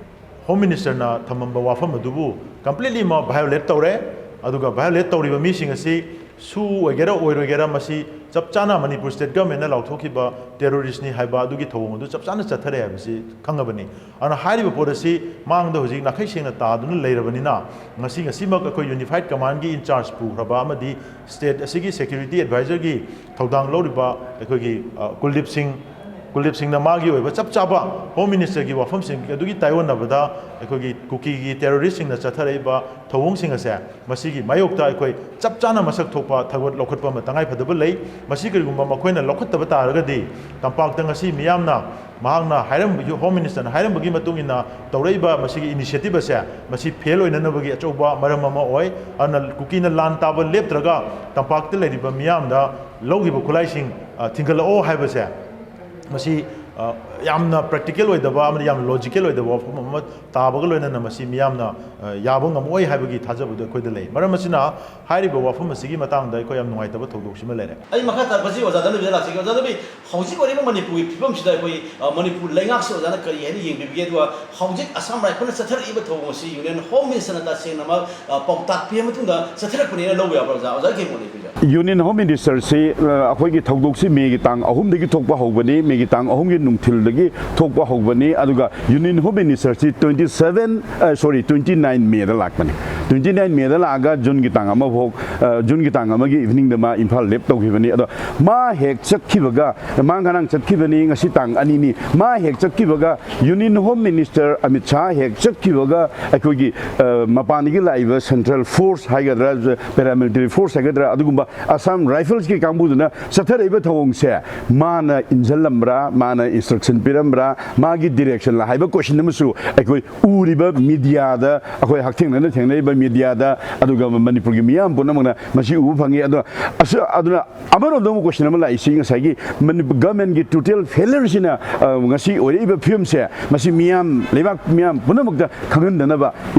ꯍꯣꯝ ꯃꯤꯅꯤꯁꯇꯔꯅ ꯊꯝꯃꯝꯕ ꯋꯥꯐꯝ ꯑꯗꯨꯕꯨ ꯀꯝꯄ꯭ꯂꯤꯠꯂꯤ ꯃꯥ ꯚꯥꯏꯑꯣꯂꯦꯠ ꯇꯧꯔꯦ꯫ ꯑꯗꯨꯒ violate ꯇꯧꯔꯤꯕ ꯃꯤꯁꯤꯡ ꯑꯁꯤ ꯁꯨ ꯑꯣꯏꯒꯦꯔꯥ ꯑꯣꯏꯔꯣꯏꯒꯦꯔꯥ, ꯃꯁꯤ ꯆꯞ ꯆꯥꯅ ꯃꯅꯤꯄꯨꯔ state governmentꯅ ꯂꯥꯎꯊꯣꯛꯈꯤꯕ terroristꯅꯤ ꯍꯥꯏꯕ ꯑꯗꯨꯒꯤ ꯊꯧꯑꯣꯡ ꯑꯗꯨ ꯆꯞ ꯆꯥꯅ ꯆꯠꯊꯔꯦ ꯍꯥꯏꯕꯁꯤ ꯈꯪꯉꯕꯅꯤ꯫ ꯑꯗꯨꯅ ꯍꯥꯏꯔꯤꯕ ꯄꯣꯠ ꯑꯁꯤ ꯃꯥꯡꯗ ꯍꯧꯖꯤꯛ ꯅꯥꯈꯩ ꯁꯦꯡꯅ ꯇꯥꯗꯨꯅ ꯂꯩꯔꯕꯅꯤꯅ, ꯉꯁꯤ ꯉꯁꯤꯃꯛ ꯑꯩꯈꯣꯏ unified commandꯒꯤ in charge ꯄꯨꯈ꯭ꯔꯕ ꯑꯃꯗꯤ state ꯑꯁꯤꯒꯤ security advisorꯒꯤ ꯊꯧꯗꯥꯡ ꯂꯧꯔꯤꯕ ꯑꯩꯈꯣꯏꯒꯤ, ꯑ, ꯀꯨꯜꯗꯤꯞ ꯁꯤꯡ, ꯀꯨꯜꯗꯤꯞ ꯁꯤꯡꯅ ꯃꯥꯒꯤ ꯑꯣꯏꯕ ꯆꯞ ꯆꯥꯕ Home Ministerꯒꯤ ꯋꯥꯐꯝꯁꯤꯡ ꯑꯗꯨꯒꯤ ꯇꯥꯏꯑꯣꯟꯅꯕꯗ ꯑꯩꯈꯣꯏꯒꯤ ꯀꯨꯀꯤꯒꯤ terroristꯁꯤꯡꯅ ꯆꯠꯊꯔꯛꯏꯕ ꯊꯧꯑꯣꯡꯁꯤꯡ ꯑꯁꯦ ꯃꯁꯤꯒꯤ ꯃꯥꯌꯣꯛꯇ ꯑꯩꯈꯣꯏ ꯆꯞ ꯆꯥꯅ ꯃꯁꯛ ꯊꯣꯛꯄ ꯊꯧꯒꯠ ꯂꯧꯈꯠꯄ ꯑꯃ ꯇꯉꯥꯏ ꯐꯗꯕ ꯂꯩ꯫ ꯃꯁꯤ ꯀꯔꯤꯒꯨꯝꯕ ꯃꯈꯣꯏꯅ ꯂꯧꯈꯠꯇꯕ ꯇꯥꯔꯒꯗꯤ ꯇꯝꯄꯥꯛꯇ ꯉꯁꯤ ꯃꯤꯌꯥꯝꯅ, ꯃꯍꯥꯛꯅ ꯍꯥꯏꯔꯝꯕ, Home Ministerꯅ ꯍꯥꯏꯔꯝꯕꯒꯤ ꯃꯇꯨꯡ ꯏꯟꯅ ꯇꯧꯔꯛꯏꯕ ꯃꯁꯤꯒꯤ initiative ꯑꯁꯦ ꯃꯁꯤ fail ꯑꯣꯏꯅꯅꯕꯒꯤ ꯑꯆꯧꯕ ꯃꯔꯝ ꯑꯃ ꯑꯣꯏ꯫ ꯑꯗꯨꯅ ꯀꯨꯀꯤꯅ ꯂꯥꯟ ꯇꯥꯕ ꯂꯦꯞꯇ꯭ꯔꯒ ꯇꯝꯄꯥꯛꯇ ꯂꯩꯔꯤꯕ ꯃꯤꯌꯥꯝꯗ ꯂꯧꯈꯤꯕ ꯈꯨꯠꯂꯥꯏꯁꯤꯡ, ꯑ, ꯊꯤꯡꯒꯠꯂꯛꯑꯣ ꯍꯥꯏꯕꯁꯦ ꯃꯁꯤ, ꯑ, ꯌꯥꯝꯅ practical ꯑꯣꯏꯗꯕ ꯑꯃꯗꯤ ꯌꯥꯝꯅ logical ꯑꯣꯏꯗꯕ ꯋꯥꯐꯝ ꯑꯃ ꯇꯥꯕꯒ ꯂꯣꯏꯅꯅ ꯃꯁꯤ ꯃꯤꯌꯥꯝꯅ, ꯑ, ꯌꯥꯕ ꯉꯝꯃꯛꯑꯣꯏ ꯍꯥꯏꯕꯒꯤ ꯊꯥꯖꯕꯗꯨ ꯑꯩꯈꯣꯏꯗ ꯂꯩ꯫ ꯃꯔꯝ ꯑꯁꯤꯅ ꯍꯥꯏꯔꯤꯕ ꯋꯥꯐꯝ ꯑꯁꯤꯒꯤ ꯃꯇꯥꯡꯗ ꯑꯩꯈꯣꯏ ꯌꯥꯝ ꯅꯨꯡꯉꯥꯏꯇꯕ ꯊꯧꯗꯣꯛꯁꯤꯃ ꯂꯩꯔꯦ꯫ ꯑꯩ ꯃꯈꯥ ꯇꯥꯔꯛꯄꯁꯤ ꯑꯣꯖꯥ ꯗꯥꯅꯕꯤꯗ ꯂꯥꯛꯆꯒꯦ꯫ ꯑꯣꯖꯥ ꯗꯥꯅꯕꯤ, ꯍꯧꯖꯤꯛ ꯑꯣꯏꯔꯤꯕ ꯃꯅꯤꯄꯨꯔꯒꯤ ꯐꯤꯕꯝꯁꯤꯗ ꯑꯩꯈꯣꯏ, ꯑ, ꯃꯅꯤꯄꯨꯔ ꯂꯩꯉꯥꯛꯁꯤ ꯑꯣꯖꯥꯅ ꯀꯔꯤ ꯍꯥꯏꯅ ꯌꯦꯡꯕꯤꯕꯒꯦ? ꯑꯗꯨꯒ ꯍꯧꯖꯤꯛ Assam Riflesꯅ ꯆꯠꯊꯔꯛꯏꯕ ꯊꯧꯑꯣꯡ ꯑꯁꯤ Union Home Ministerꯅ ꯇꯁꯦꯡꯅꯃꯛ, ꯑ, ꯄꯥꯎꯇꯥꯛ ꯄꯤꯔ ꯃꯇꯨꯡꯗ ꯆꯠꯊꯔꯛꯄꯅꯦꯅ ꯂꯧꯕ ꯌꯥꯕ꯭ꯔꯥ ꯑꯣꯖꯥ? ꯑꯣꯖꯥꯒꯤ ꯃꯣꯠ ꯂꯩꯕꯤꯕ꯭ꯔꯥ? Union Home Ministerꯁꯤ, ꯑ, ꯑꯩꯈꯣꯏꯒꯤ ꯊꯧꯗꯣꯛꯁꯤ ꯃꯦꯒꯤ ꯇꯥꯡ ꯑꯍꯨꯝꯗꯒꯤ ꯊꯣꯛꯄ ꯍꯧꯕꯅꯤ, ꯃꯦꯒꯤ ꯇꯥꯡ ꯑꯍꯨꯝꯒꯤ ꯅꯨꯡꯊꯤꯜꯗꯒꯤ ꯊꯣꯛꯄ ꯍꯧꯕꯅꯤ꯫ ꯑꯗꯨꯒ Union Home Ministerꯁꯤ twenty seven, ꯑ, sorry, twenty nine ꯃꯦꯗ ꯂꯥꯛꯄꯅꯤ꯫ Twenty nine ꯃꯦꯗ ꯂꯥꯛꯑꯒ ꯖꯨꯟꯒꯤ ꯇꯥꯡ ꯑꯃ ꯐꯥꯎ, ꯑ, ꯖꯨꯟꯒꯤ ꯇꯥꯡ ꯑꯃꯒꯤ eveningꯗ ꯃꯥ ꯏꯝꯐꯥꯜ left ꯇꯧꯈꯤꯕꯅꯤ꯫ ꯑꯗꯣ ꯃꯥ ꯍꯦꯛ ꯆꯠꯈꯤꯕꯒ, ꯃꯥ ꯉꯔꯥꯡ ꯆꯠꯈꯤꯕꯅꯤ, ꯉꯁꯤ ꯇꯥꯡ ꯑꯅꯤꯅꯤ꯫ ꯃꯥ ꯍꯦꯛ ꯆꯠꯈꯤꯕꯒ Union Home Minister Amit Shah ꯍꯦꯛ ꯆꯠꯈꯤꯕꯒ ꯑꯩꯈꯣꯏꯒꯤ, ꯑ, ꯃꯄꯥꯟꯗꯒꯤ ꯂꯥꯛꯏꯕ central force ꯍꯥꯏꯒꯗ꯭ꯔꯥ, paramilitary force ꯍꯥꯏꯒꯗ꯭ꯔꯥ, ꯑꯗꯨꯒꯨꯝꯕ Assam Riflesꯀꯤ ꯀꯥꯡꯕꯨꯗꯨꯅ ꯆꯠꯊꯔꯛꯏꯕ ꯊꯧꯑꯣꯡꯁꯦ ꯃꯥꯅ ꯏꯟꯁꯤꯜꯂꯝꯕ꯭ꯔꯥ, ꯃꯥꯅ instruction ꯄꯤꯔꯝꯕ꯭ꯔꯥ, ꯃꯥꯒꯤ directionꯂ ꯍꯥꯏꯕ question ꯑꯃꯁꯨ ꯑꯩꯈꯣꯏ ꯎꯔꯤꯕ mediaꯗ, ꯑꯩꯈꯣꯏ ꯍꯛꯊꯦꯡꯅꯅ ꯊꯦꯡꯅꯔꯤꯕ mediaꯗ, ꯑꯗꯨꯒ ꯃꯅꯤꯄꯨꯔꯒꯤ ꯃꯤꯌꯥꯝ ꯄꯨꯝꯅꯃꯛꯅ ꯃꯁꯤ ꯎꯕ ꯐꯪꯉꯤ꯫ ꯑꯗꯣ ꯑꯁ-, ꯑꯗꯨꯅ ꯑꯃꯔꯣꯝꯗ ꯑꯃꯨꯛ ꯀꯣꯏꯁꯟ ꯑꯃ ꯂꯥꯛꯏꯁꯤ, ꯉꯁꯥꯏꯒꯤ ꯃꯅꯤꯄꯨꯔ ꯒꯃꯦꯟꯒꯤ ꯇꯣꯇꯦꯜ ꯐꯦꯂꯔꯁꯤꯅ, ꯑ, ꯉꯁꯤ ꯑꯣꯏꯔꯛꯏꯕ ꯐꯤꯕꯝꯁꯦ, ꯃꯁꯤ ꯃꯤꯌꯥꯝ, ꯂꯩꯕꯥꯛ ꯃꯤꯌꯥꯝ ꯄꯨꯝꯅꯃꯛꯇ ꯈꯪꯍꯟꯗꯅꯕ,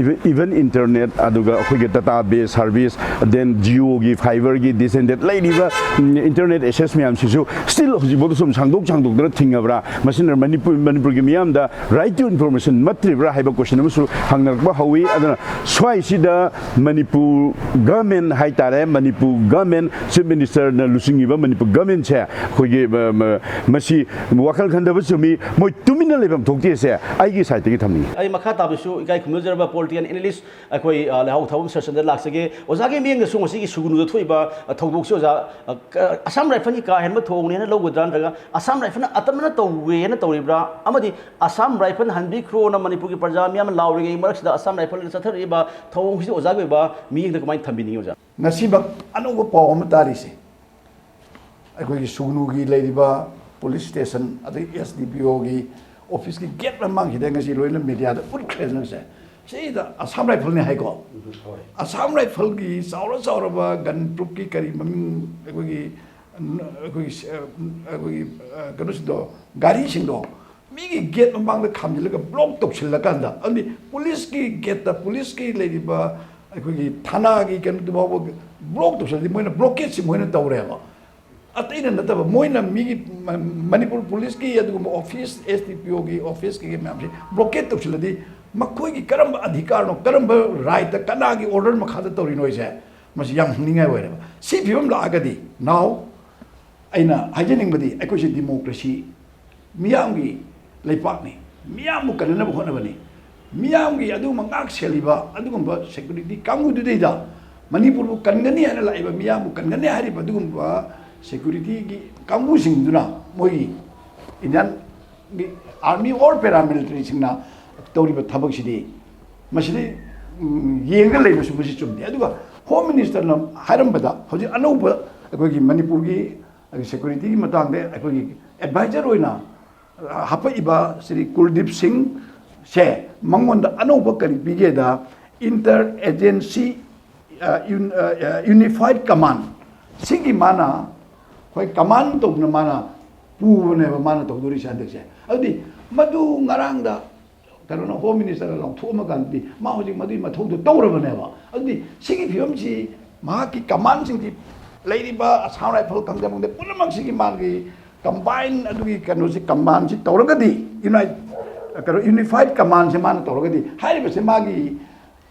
ꯏꯚꯟ ꯏꯟꯇꯔꯅꯦꯠ, ꯑꯗꯨꯒ ꯑꯩꯈꯣꯏꯒꯤ ꯗꯇꯥ ꯕꯦꯁ ꯁꯥꯔꯚꯤꯁ, ꯗꯦꯟ ꯖꯤꯑꯣꯒꯤ ꯐꯥꯏꯕꯔꯒꯤ ꯗꯤꯁ ꯑꯦꯟ ꯗꯦꯠ ꯂꯩꯔꯤꯕ, ꯎꯝ, ꯏꯟꯇꯔꯅꯦꯠ ꯑꯦꯛꯁꯦꯁ ꯃꯌꯥꯝꯁꯤꯁꯨ ꯁ꯭ꯇꯤꯜ ꯍꯧꯖꯤꯛꯐꯥꯎꯗ ꯁꯨꯝ ꯁꯥꯡꯗꯣꯛ ꯁꯥꯡꯗꯣꯛꯇꯅ ꯊꯤꯡꯉꯕ꯭ꯔꯥ? ꯃꯁꯤꯅ ꯃꯅꯤꯄꯨꯔ, ꯃꯅꯤꯄꯨꯔꯒꯤ ꯃꯤꯌꯥꯝꯗ ꯔꯥꯏꯠ ꯇꯨ ꯏꯟꯐꯣꯔꯃꯦꯁꯟ ꯃꯠꯇ꯭ꯔꯤꯕ꯭ꯔꯥ ꯍꯥꯏꯕ ꯀꯣꯏꯁꯟ ꯑꯃꯁꯨ ꯍꯪꯅꯔꯛꯄ ꯍꯧꯋꯤ꯫ ꯑꯗꯨꯅ ꯁ꯭ꯋꯥꯏꯁꯤꯗ ꯃꯅꯤꯄꯨꯔ ꯒꯃꯦꯟ ꯍꯥꯏꯇꯥꯔꯦ, ꯃꯅꯤꯄꯨꯔ ꯒꯃꯦꯟ, ꯆꯤꯐ ꯃꯤꯅꯤꯁꯇꯔꯅ ꯂꯨꯆꯤꯡꯉꯤꯕ ꯃꯅꯤꯄꯨꯔ ꯒꯃꯦꯟꯁꯦ ꯑꯩꯈꯣꯏꯒꯤ, ꯃ-, ꯃ-, ꯃꯁꯤ ꯋꯥꯈꯜ ꯈꯟꯊꯕ ꯆꯨꯝꯃꯤ, ꯃꯣꯏ ꯇꯨꯃꯤꯟꯅ ꯂꯩꯐꯝ ꯊꯣꯛꯇꯦꯁꯦ ꯑꯩꯒꯤ ꯁꯥꯏꯠꯇꯒꯤ ꯊꯝꯅꯤꯡꯉꯤ꯫ ꯑꯩ ꯃꯈꯥ ꯇꯥꯕꯁꯨ ꯏꯀꯥꯏ ꯈꯨꯝꯅꯖꯔꯕ ꯄꯣꯂꯤꯇꯤꯀꯦꯜ ꯑꯦꯅꯥꯂꯤꯁ ꯑꯩꯈꯣꯏ, ꯑ, ꯂꯩꯍꯥꯎ ꯊꯥꯕꯝ ꯁꯔꯆꯟꯗ꯭ꯔ ꯂꯥꯛꯆꯒꯦ꯫ ꯑꯣꯖꯥꯒꯤ ꯃꯤꯠꯌꯦꯡꯗꯁꯨ ꯉꯁꯤꯒꯤ ꯁꯨꯒꯅꯨꯗ ꯊꯣꯛꯏꯕ, ꯑ, ꯊꯧꯗꯣꯛꯁꯤ, ꯑꯣꯖꯥ, ꯑ, ꯀ-, ꯑꯁꯥꯝ ꯔꯥꯏꯐꯜꯒꯤ ꯀꯥ ꯍꯦꯟꯕ ꯊꯧꯑꯣꯡꯅꯦꯅ ꯂꯧꯒꯗ꯭ꯔꯥ, ꯅꯠꯇ꯭ꯔꯒ ꯑꯁꯥꯝ ꯔꯥꯏꯐꯜꯅ ꯑꯇꯝꯅꯅ ꯇꯧꯋꯦꯅ ꯇꯧꯔꯤꯕ꯭ꯔꯥ? ꯑꯃꯗꯤ ꯑꯁꯥꯝ ꯔꯥꯏꯐꯜ ꯍꯟꯕꯤꯈ꯭ꯔꯣꯅ ꯃꯅꯤꯄꯨꯔꯒꯤ ꯄ꯭ꯔꯖꯥ ꯃꯤꯌꯥꯝꯅ ꯂꯥꯎꯔꯤꯉꯩ ꯃꯔꯛꯁꯤꯗ ꯑꯁꯥꯝ ꯔꯥꯏꯐꯜꯅ ꯆꯠꯊꯔꯛꯏꯕ ꯊꯧꯑꯣꯡꯁꯤꯗ ꯑꯣꯖꯥꯒꯤ ꯑꯣꯏꯕ ꯃꯤꯠꯌꯦꯡꯗ ꯀꯃꯥꯏꯅ ꯊꯝꯕꯤꯅꯤꯡꯉꯤ, ꯑꯣꯖꯥ? ꯉꯁꯤꯃꯛ ꯑꯅꯧꯕ ꯄꯥꯎ ꯑꯃ ꯇꯥꯔꯤꯁꯦ, ꯑꯩꯈꯣꯏꯒꯤ ꯁꯨꯒꯅꯨꯒꯤ ꯂꯩꯔꯤꯕ ꯄꯨꯂꯤꯁ ꯁ꯭ꯇꯦꯁꯟ, ꯑꯗꯒꯤ ꯑꯦꯁ ꯗꯤ ꯄꯤ ꯑꯣꯒꯤ ꯑꯣꯐꯤꯁꯀꯤ ꯒꯦꯠ ꯃꯃꯥꯡꯁꯤꯗ ꯉꯁꯤ ꯂꯣꯏꯅ ꯃꯦꯗꯤꯌꯥꯗ ꯎꯠꯈ꯭ꯔꯦꯗꯅ ꯉꯁꯥꯏ꯫ ꯁꯤꯗ ꯑꯁꯥꯝ ꯔꯥꯏꯐꯜꯅꯤ ꯍꯥꯏꯀꯣ꯫ ꯎꯝ, ꯍꯣꯏ꯫ ꯑꯁꯥꯝ ꯔꯥꯏꯐꯜꯒꯤ ꯆꯥꯎꯔ ꯆꯥꯎꯔꯕ ꯒꯟ ꯄ꯭ꯔꯨꯞꯀꯤ ꯀꯔꯤ ꯃꯃꯤꯡ, ꯑꯩꯈꯣꯏꯒꯤ, ꯑꯩꯈꯣꯏꯒꯤ, ꯑꯩꯈꯣꯏꯒꯤ, ꯀꯩꯅꯣꯁꯤꯡꯗꯣ, ꯒꯥꯔꯤꯁꯤꯡꯗꯣ ꯃꯤꯒꯤ ꯒꯦꯠ ꯃꯃꯥꯡꯗ ꯈꯥꯝꯖꯤꯜꯂꯒ ꯕ꯭ꯂꯣꯛ ꯇꯧꯁꯤꯜꯂꯀꯥꯟꯗ, ꯑꯃꯗꯤ ꯄꯨꯂꯤꯁꯀꯤ ꯒꯦꯠꯇ, ꯄꯨꯂꯤꯁꯀꯤ ꯂꯩꯔꯤꯕ ꯑꯩꯈꯣꯏꯒꯤ ꯊꯥꯅꯥꯒꯤ ꯀꯩꯅꯣꯗꯨ ꯐꯥꯎꯕ ꯕ꯭ꯂꯣꯛ ꯇꯧꯁꯤꯜꯂꯗꯤ, ꯃꯣꯏꯅ ꯕ꯭ꯂꯣꯀꯦꯠꯁꯤ ꯃꯣꯏꯅ ꯇꯧꯔꯦꯕ꯫ ꯑꯇꯩꯅ ꯅꯠꯇꯕ, ꯃꯣꯏꯅ ꯃꯤꯒꯤ ꯃ-, ꯃꯅꯤꯄꯨꯔ ꯄꯨꯂꯤꯁꯀꯤ ꯑꯗꯨꯒꯨꯝꯕ ꯑꯣꯐꯤꯁ, ꯑꯦꯁ ꯗꯤ ꯄꯤ ꯑꯣꯒꯤ ꯑꯣꯐꯤꯁ ꯀꯩꯀꯩ ꯃꯌꯥꯝꯁꯦ ꯕ꯭ꯂꯣꯀꯦꯠ ꯇꯧꯁꯤꯜꯂꯗꯤ, ꯃꯈꯣꯏꯒꯤ ꯀꯔꯝꯕ ꯑꯙꯤꯀꯥꯔꯅꯣ, ꯀꯔꯝꯕ ꯔꯥꯏꯠꯇ, ꯀꯅꯥꯒꯤ ꯑꯣꯔꯗꯔ ꯃꯈꯥꯗ ꯇꯧꯔꯤꯅꯣ ꯍꯥꯏꯁꯦ? ꯃꯁꯤ ꯌꯥꯝ ꯍꯪꯅꯤꯡꯉꯥꯏ ꯑꯣꯏꯔꯦꯕ꯫ ꯁꯤ ꯐꯤꯕꯝ ꯂꯥꯛꯑꯒꯗꯤ, now, ꯑꯩꯅ ꯍꯥꯏꯖꯅꯤꯡꯕꯗꯤ, ꯑꯩꯈꯣꯏꯁꯦ ꯗꯤꯃꯣꯀ꯭ꯔꯦꯁꯤ, ꯃꯤꯌꯥꯝꯒꯤ ꯂꯩꯄꯥꯛꯅꯤ, ꯃꯤꯌꯥꯝꯕꯨ ꯀꯟꯅꯅꯕ ꯍꯣꯠꯅꯕꯅꯤ꯫ ꯃꯤꯌꯥꯝꯒꯤ ꯑꯗꯨꯒꯨꯝꯕ ꯉꯥꯛ ꯁꯦꯜꯂꯤꯕ ꯑꯗꯨꯒꯨꯝꯕ ꯁꯦꯀ꯭ꯌꯨꯔꯤꯇꯤ ꯀꯥꯡꯕꯨꯗꯨꯗꯩꯗ ꯃꯅꯤꯄꯨꯔꯕꯨ ꯀꯟꯒꯅꯤ ꯍꯥꯏꯅ ꯂꯥꯛꯏꯕ, ꯃꯤꯌꯥꯝꯕꯨ ꯀꯟꯒꯅꯤ ꯍꯥꯏꯔꯤꯕ ꯑꯗꯨꯒꯨꯝꯕ ꯁꯦꯀ꯭ꯌꯨꯔꯤꯇꯤꯒꯤ ꯀꯥꯡꯕꯨꯁꯤꯡꯗꯨꯅ, ꯃꯣꯏꯒꯤ ꯏꯟꯗꯤꯌꯥꯟ ꯑꯥꯔꯃꯤ ꯑꯣꯔ ꯄꯦꯔꯥꯃꯤꯂꯤꯇꯔꯤꯁꯤꯡꯅ ꯇꯧꯔꯤꯕ ꯊꯕꯛꯁꯤꯗꯤ, ꯃꯁꯤꯗꯤ, ꯎꯝ, ꯌꯦꯡꯉꯒ ꯂꯩꯕꯁꯨ ꯃꯁꯤ ꯆꯨꯝꯗꯦ꯫ ꯑꯗꯨꯒ ꯍꯣꯝ ꯃꯤꯅꯤꯁꯇꯔꯅ ꯍꯥꯏꯔꯝꯕꯗ, ꯍꯧꯖꯤꯛ ꯑꯅꯧꯕ ꯑꯩꯈꯣꯏꯒꯤ ꯃꯅꯤꯄꯨꯔꯒꯤ ꯁꯦꯀ꯭ꯌꯨꯔꯤꯇꯤꯒꯤ ꯃꯇꯥꯡꯗ ꯑꯩꯈꯣꯏꯒꯤ ꯑꯦꯗꯚꯥꯏꯖꯔ ꯑꯣꯏꯅ ꯍꯥꯞꯄꯛꯏꯕ ꯁ꯭ꯔꯤ ꯀꯨꯜꯗꯤꯞ ꯁꯤꯡꯁꯦ, ꯃꯉꯣꯟꯗ ꯑꯅꯧꯕ ꯀꯔꯤ ꯄꯤꯒꯦꯗ, ꯏꯟꯇꯔ ꯑꯦꯖꯦꯟꯁꯤ ꯌꯨꯅꯤꯐꯥꯏꯠ ꯀꯃꯥꯟ ꯁꯤꯒꯤ ꯃꯥꯅ, ꯍꯣꯏ, ꯀꯃꯥꯟ ꯇꯧꯗꯅ ꯃꯥꯅ ꯄꯨꯕꯅꯦꯕ ꯃꯥꯅ ꯇꯧꯗꯣꯔꯤꯁꯦ ꯍꯟꯗꯛꯁꯦ꯫ ꯑꯗꯨꯗꯤ ꯃꯗꯨ ꯉꯔꯥꯡꯗ ꯀꯩꯅꯣꯅ, ꯍꯣꯝ ꯃꯤꯅꯤꯁꯇꯔꯅ ꯂꯥꯎꯊꯣꯛꯑꯝꯃꯀꯥꯟꯗꯗꯤ ꯃꯥ ꯍꯧꯖꯤꯛ ꯃꯗꯨꯒꯤ ꯃꯊꯧꯗꯣ ꯇꯧꯔꯕꯅꯦꯕ꯫ ꯑꯗꯨꯗꯤ ꯁꯤꯒꯤ ꯐꯤꯕꯝꯁꯤ ꯃꯍꯥꯛꯀꯤ ꯀꯃꯥꯟꯁꯤꯡꯁꯤ, ꯂꯩꯔꯤꯕ ꯑꯁꯥꯝ ꯔꯥꯏꯐꯜ ꯈꯪꯗꯦ ꯈꯪꯗꯦ ꯄꯨꯝꯅꯃꯛꯁꯤꯒꯤ ꯃꯥꯒꯤ ꯀꯝꯕꯥꯏꯟ ꯑꯗꯨꯒꯤ ꯀꯩꯅꯣꯁꯤ, ꯀꯃꯥꯟꯁꯤ ꯇꯧꯔꯒꯗꯤ, ꯌꯨꯅꯥꯏꯠ ꯀꯩꯅꯣ ꯌꯨꯅꯤꯐꯥꯏꯠ ꯀꯃꯥꯟꯁꯦ ꯃꯥꯅ ꯇꯧꯔꯒꯗꯤ ꯍꯥꯏꯔꯤꯕꯁꯦ ꯃꯥꯒꯤ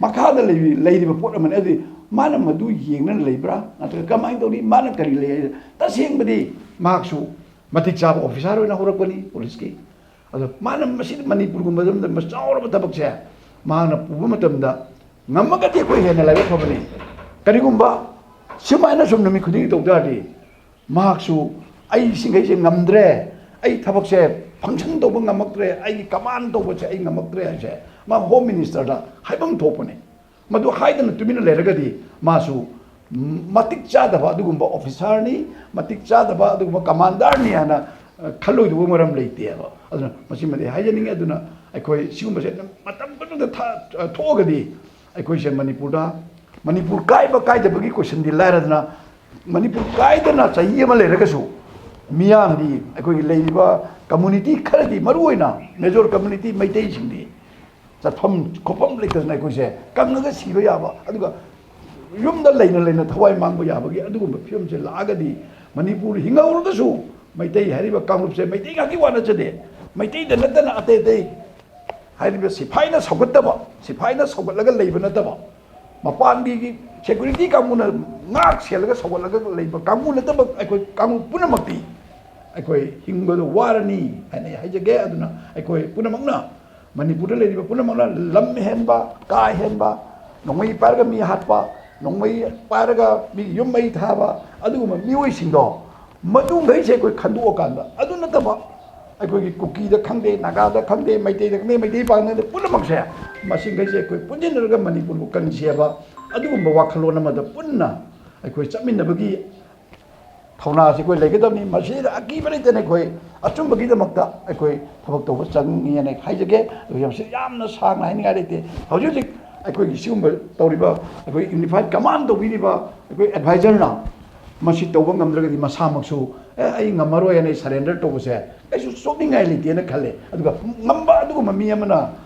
ꯃꯈꯥꯗ ꯂꯩꯔꯤ-, ꯂꯩꯔꯤꯕ ꯄꯣꯠ ꯑꯃꯅꯤ꯫ ꯑꯗꯨꯗꯤ ꯃꯥꯅ ꯃꯗꯨ ꯌꯦꯡꯅ ꯂꯩꯕ꯭ꯔꯥ, ꯅꯠꯇ꯭ꯔꯒ ꯀꯃꯥꯏꯅ ꯇꯧꯅꯤ? ꯃꯥꯅ ꯀꯔꯤ ꯂꯩ ꯍꯥꯏ-, ꯇꯁꯦꯡꯕꯗꯤ ꯃꯍꯥꯛꯁꯨ ꯃꯇꯤꯛ ꯆꯥꯕ ꯑꯣꯐꯤꯁꯥꯔ ꯑꯣꯏꯅ ꯍꯧꯔꯛꯄꯅꯤ ꯄꯨꯂꯤꯁꯀꯤ꯫ ꯑꯗꯣ ꯃꯥꯅ ꯃꯁꯤꯗ ꯃꯅꯤꯄꯨꯔꯒꯨꯝꯕꯗ ꯃꯆꯥꯎꯔꯕ ꯊꯕꯛꯁꯦ ꯃꯍꯥꯛꯅ ꯄꯨꯕ ꯃꯇꯝꯗ ꯉꯝꯃꯒꯗꯤ ꯑꯩꯈꯣꯏ ꯍꯦꯟꯅ ꯂꯥꯏꯕꯛ ꯐꯕꯅꯤ꯫ ꯀꯔꯤꯒꯨꯝꯕ ꯁꯨꯃꯥꯏꯅ ꯁꯨꯝ ꯅꯨꯃꯤꯠ ꯈꯨꯗꯤꯡꯒꯤ ꯇꯧ ꯇꯥꯔꯗꯤ ꯃꯍꯥꯛꯁꯨ "ꯑꯩ ꯁꯤꯡꯈꯩꯁꯦ ꯉꯝꯗ꯭ꯔꯦ, ꯑꯩ ꯊꯕꯛꯁꯦ ꯐꯪꯁꯟ ꯇꯧꯕ ꯉꯝꯃꯛꯇ꯭ꯔꯦ, ꯑꯩꯒꯤ ꯀꯃꯥꯟ ꯇꯧꯕꯁꯦ ꯑꯩ ꯉꯝꯃꯛꯇ꯭ꯔꯦ" ꯍꯥꯏꯁꯦ ꯃꯥ ꯍꯣꯝ ꯃꯤꯅꯤꯁꯇꯔꯗ ꯍꯥꯏꯐꯝ ꯊꯣꯛꯄꯅꯦ꯫ ꯃꯗꯨ ꯍꯥꯏꯗꯅ ꯇꯨꯃꯤꯟꯅ ꯂꯩꯔꯒꯗꯤ ꯃꯥꯁꯨ ꯃꯇꯤꯛ ꯆꯥꯗꯕ ꯑꯗꯨꯒꯨꯝꯕ ꯑꯣꯐꯤꯁꯥꯔꯅꯤ, ꯃꯇꯤꯛ ꯆꯥꯗꯕ ꯑꯗꯨꯒꯨꯝꯕ ꯀꯃꯥꯟꯗꯔꯅꯤ ꯍꯥꯏꯅ, ꯑ, ꯈꯜꯂꯣꯏꯗꯧꯕ ꯃꯔꯝ ꯂꯩꯇꯦꯕ꯫ ꯑꯗꯨꯅ ꯃꯁꯤꯃꯗꯤ ꯍꯥꯏꯖꯅꯤꯡꯉꯤ꯫ ꯑꯗꯨꯅ ꯑꯩꯈꯣꯏ ꯁꯤꯒꯨꯝꯕꯁꯦ ꯃꯇꯝ ꯈꯨꯗꯤꯡꯗ ꯊ-, ꯊꯣꯛꯑꯒꯗꯤ ꯑꯩꯈꯣꯏꯁꯦ ꯃꯅꯤꯄꯨꯔꯗ, ꯃꯅꯤꯄꯨꯔ ꯀꯥꯏꯕ ꯀꯥꯏꯗꯕꯒꯤ ꯀꯣꯏꯁꯟꯗꯤ ꯂꯥꯏꯔꯗꯅ, ꯃꯅꯤꯄꯨꯔ ꯀꯥꯏꯗꯅ ꯆꯍꯤ ꯑꯃ ꯂꯩꯔꯒꯁꯨ ꯃꯤꯌꯥꯝꯗꯤ, ꯑꯩꯈꯣꯏꯒꯤ ꯂꯩꯔꯤꯕ ꯀꯝꯃꯨꯅꯤꯇꯤ ꯈꯔꯗꯤ, ꯃꯔꯨꯑꯣꯏꯅ ꯃꯦꯖꯣꯔ ꯀꯝꯃꯨꯅꯤꯇꯤ ꯃꯩꯇꯩꯁꯤꯡꯗꯤ ꯆꯠꯐꯝ ꯈꯣꯠꯐꯝ ꯂꯩꯇꯗꯅ ꯑꯩꯈꯣꯏꯁꯦ ꯀꯪꯉꯒ ꯁꯤꯕ ꯌꯥꯕ, ꯑꯗꯨꯒ ꯌꯨꯝꯗ ꯂꯩꯅ ꯂꯩꯅ ꯊꯋꯥꯏ ꯃꯥꯡꯕ ꯌꯥꯕꯒꯤ ꯑꯗꯨꯒꯨꯝꯕ ꯐꯤꯕꯝꯁꯦ ꯂꯥꯛꯑꯒꯗꯤ ꯃꯅꯤꯄꯨꯔ ꯍꯤꯡꯍꯧꯔꯒꯁꯨ ꯃꯩꯇꯩ ꯍꯥꯏꯔꯤꯕ ꯀꯥꯡꯂꯨꯞꯁꯦ ꯃꯩꯇꯩ ꯉꯥꯛꯀꯤ ꯋꯥ ꯅꯠꯆꯗꯦ, ꯃꯩꯇꯩꯗ ꯅꯠꯇꯅ ꯑꯇꯩ ꯑꯇꯩ ꯍꯥꯏꯔꯤꯕ ꯁꯤꯐꯥꯏꯅ ꯁꯧꯒꯠꯇꯕ, ꯁꯤꯐꯥꯏꯅ ꯁꯧꯒꯠꯂꯒ ꯂꯩꯕ ꯅꯠꯇꯕ, ꯃꯄꯥꯟꯒꯤ ꯁꯦꯀ꯭ꯌꯨꯔꯤꯇꯤ ꯀꯥꯡꯕꯨꯅ ꯉꯥꯛ ꯁꯦꯜꯂꯒ ꯁꯧꯒꯠꯂꯒ ꯂꯩꯕ ꯀꯥꯡꯕꯨ ꯅꯠꯇꯕ ꯑꯩꯈꯣꯏ ꯀꯥꯡꯂꯨꯞ ꯄꯨꯝꯅꯃꯛꯇꯤ ꯑꯩꯈꯣꯏ ꯍꯤꯡꯕꯗ ꯋꯥꯔꯅꯤ ꯍꯥꯏꯅ ꯑꯩ ꯍꯥꯏꯖꯒꯦ꯫ ꯑꯗꯨꯅ ꯑꯩꯈꯣꯏ ꯄꯨꯝꯅꯃꯛꯅ, ꯃꯅꯤꯄꯨꯔꯗ ꯂꯩꯔꯤꯕ ꯄꯨꯝꯅꯃꯛꯅ, ꯂꯝ ꯍꯦꯟꯕ, ꯀꯥ ꯍꯦꯟꯕ, ꯅꯣꯡꯃꯩ ꯄꯥꯏꯔꯒ ꯃꯤ ꯍꯥꯠꯄ, ꯅꯣꯡꯃꯩ ꯄꯥꯏꯔꯒ ꯃꯤꯒꯤ ꯌꯨꯝ ꯃꯩ ꯊꯥꯕ, ꯑꯗꯨꯒꯨꯝꯕ ꯃꯤꯑꯣꯏꯁꯤꯡꯗꯣ, ꯃꯗꯨꯈꯩꯁꯦ ꯑꯩꯈꯣꯏ ꯈꯟꯗꯣꯛꯑꯀꯥꯟꯗ, ꯑꯗꯨ ꯅꯠꯇꯕ ꯑꯩꯈꯣꯏꯒꯤ ꯀꯨꯀꯤꯗ ꯈꯪꯗꯦ, ꯅꯥꯒꯥꯗ ꯈꯪꯗꯦ, ꯃꯩꯇꯩꯗ ꯈꯪꯗꯦ, ꯃꯩꯇꯩ ꯄꯥꯡꯒꯜꯗ ꯄꯨꯝꯅꯃꯛꯁꯦ, ꯃꯁꯤꯈꯩꯁꯦ ꯑꯩꯈꯣꯏ ꯄꯨꯟꯁꯤꯟꯅꯔꯒ ꯃꯅꯤꯄꯨꯔꯕꯨ ꯀꯟꯁꯦꯕ, ꯑꯗꯨꯒꯨꯝꯕ ꯋꯥꯈꯜꯂꯣꯟ ꯑꯃꯗ ꯄꯨꯟꯅ ꯑꯩꯈꯣꯏ ꯆꯠꯃꯤꯟꯅꯕꯒꯤ ꯊꯧꯅꯥꯁꯤ ꯑꯩꯈꯣꯏ ꯂꯩꯒꯗꯕꯅꯤ꯫ ꯃꯁꯤꯗ ꯑꯀꯤꯕ ꯂꯩꯇꯅ ꯑꯩꯈꯣꯏ ꯑꯆꯨꯝꯕꯒꯤꯗꯃꯛꯇ ꯑꯩꯈꯣꯏ ꯊꯕꯛ ꯇꯧꯕ ꯆꯪꯉꯦꯅ ꯍꯥꯏꯖꯒꯦ꯫ ꯑꯗꯨꯒ ꯃꯁꯤ ꯌꯥꯝꯅ ꯁꯥꯡꯅ ꯍꯥꯏꯅꯤꯡꯉꯥꯏ ꯂꯩꯇꯦ꯫ ꯍꯧꯖꯤꯛ ꯍꯧꯖꯤꯛ ꯑꯩꯈꯣꯏꯒꯤ ꯁꯤꯒꯨꯝꯕ ꯇꯧꯔꯤꯕ, ꯑꯩꯈꯣꯏ ꯌꯨꯅꯤꯐꯥꯏꯠ ꯀꯃꯥꯟ ꯇꯧꯕꯤꯔꯤꯕ ꯑꯩꯈꯣꯏ ꯑꯦꯗꯚꯥꯏꯖꯔꯅ ꯃꯁꯤ ꯇꯧꯕ ꯉꯝꯗ꯭ꯔꯒꯗꯤ ꯃꯁꯥꯃꯛꯁꯨ "ꯑꯦ, ꯑꯩ ꯉꯝꯃꯔꯣꯏ" ꯍꯥꯏꯅ ꯑꯩ ꯁꯔꯦꯟꯗꯔ ꯇꯧꯕꯁꯦ ꯀꯩꯁꯨ ꯆꯣꯛꯅꯤꯡꯉꯥꯏ ꯂꯩꯇꯦꯅ ꯈꯜꯂꯦ꯫ ꯑꯗꯨꯒ ꯉꯝꯕ ꯑꯗꯨꯒꯨꯝꯕ ꯃꯤ ꯑꯃꯅ,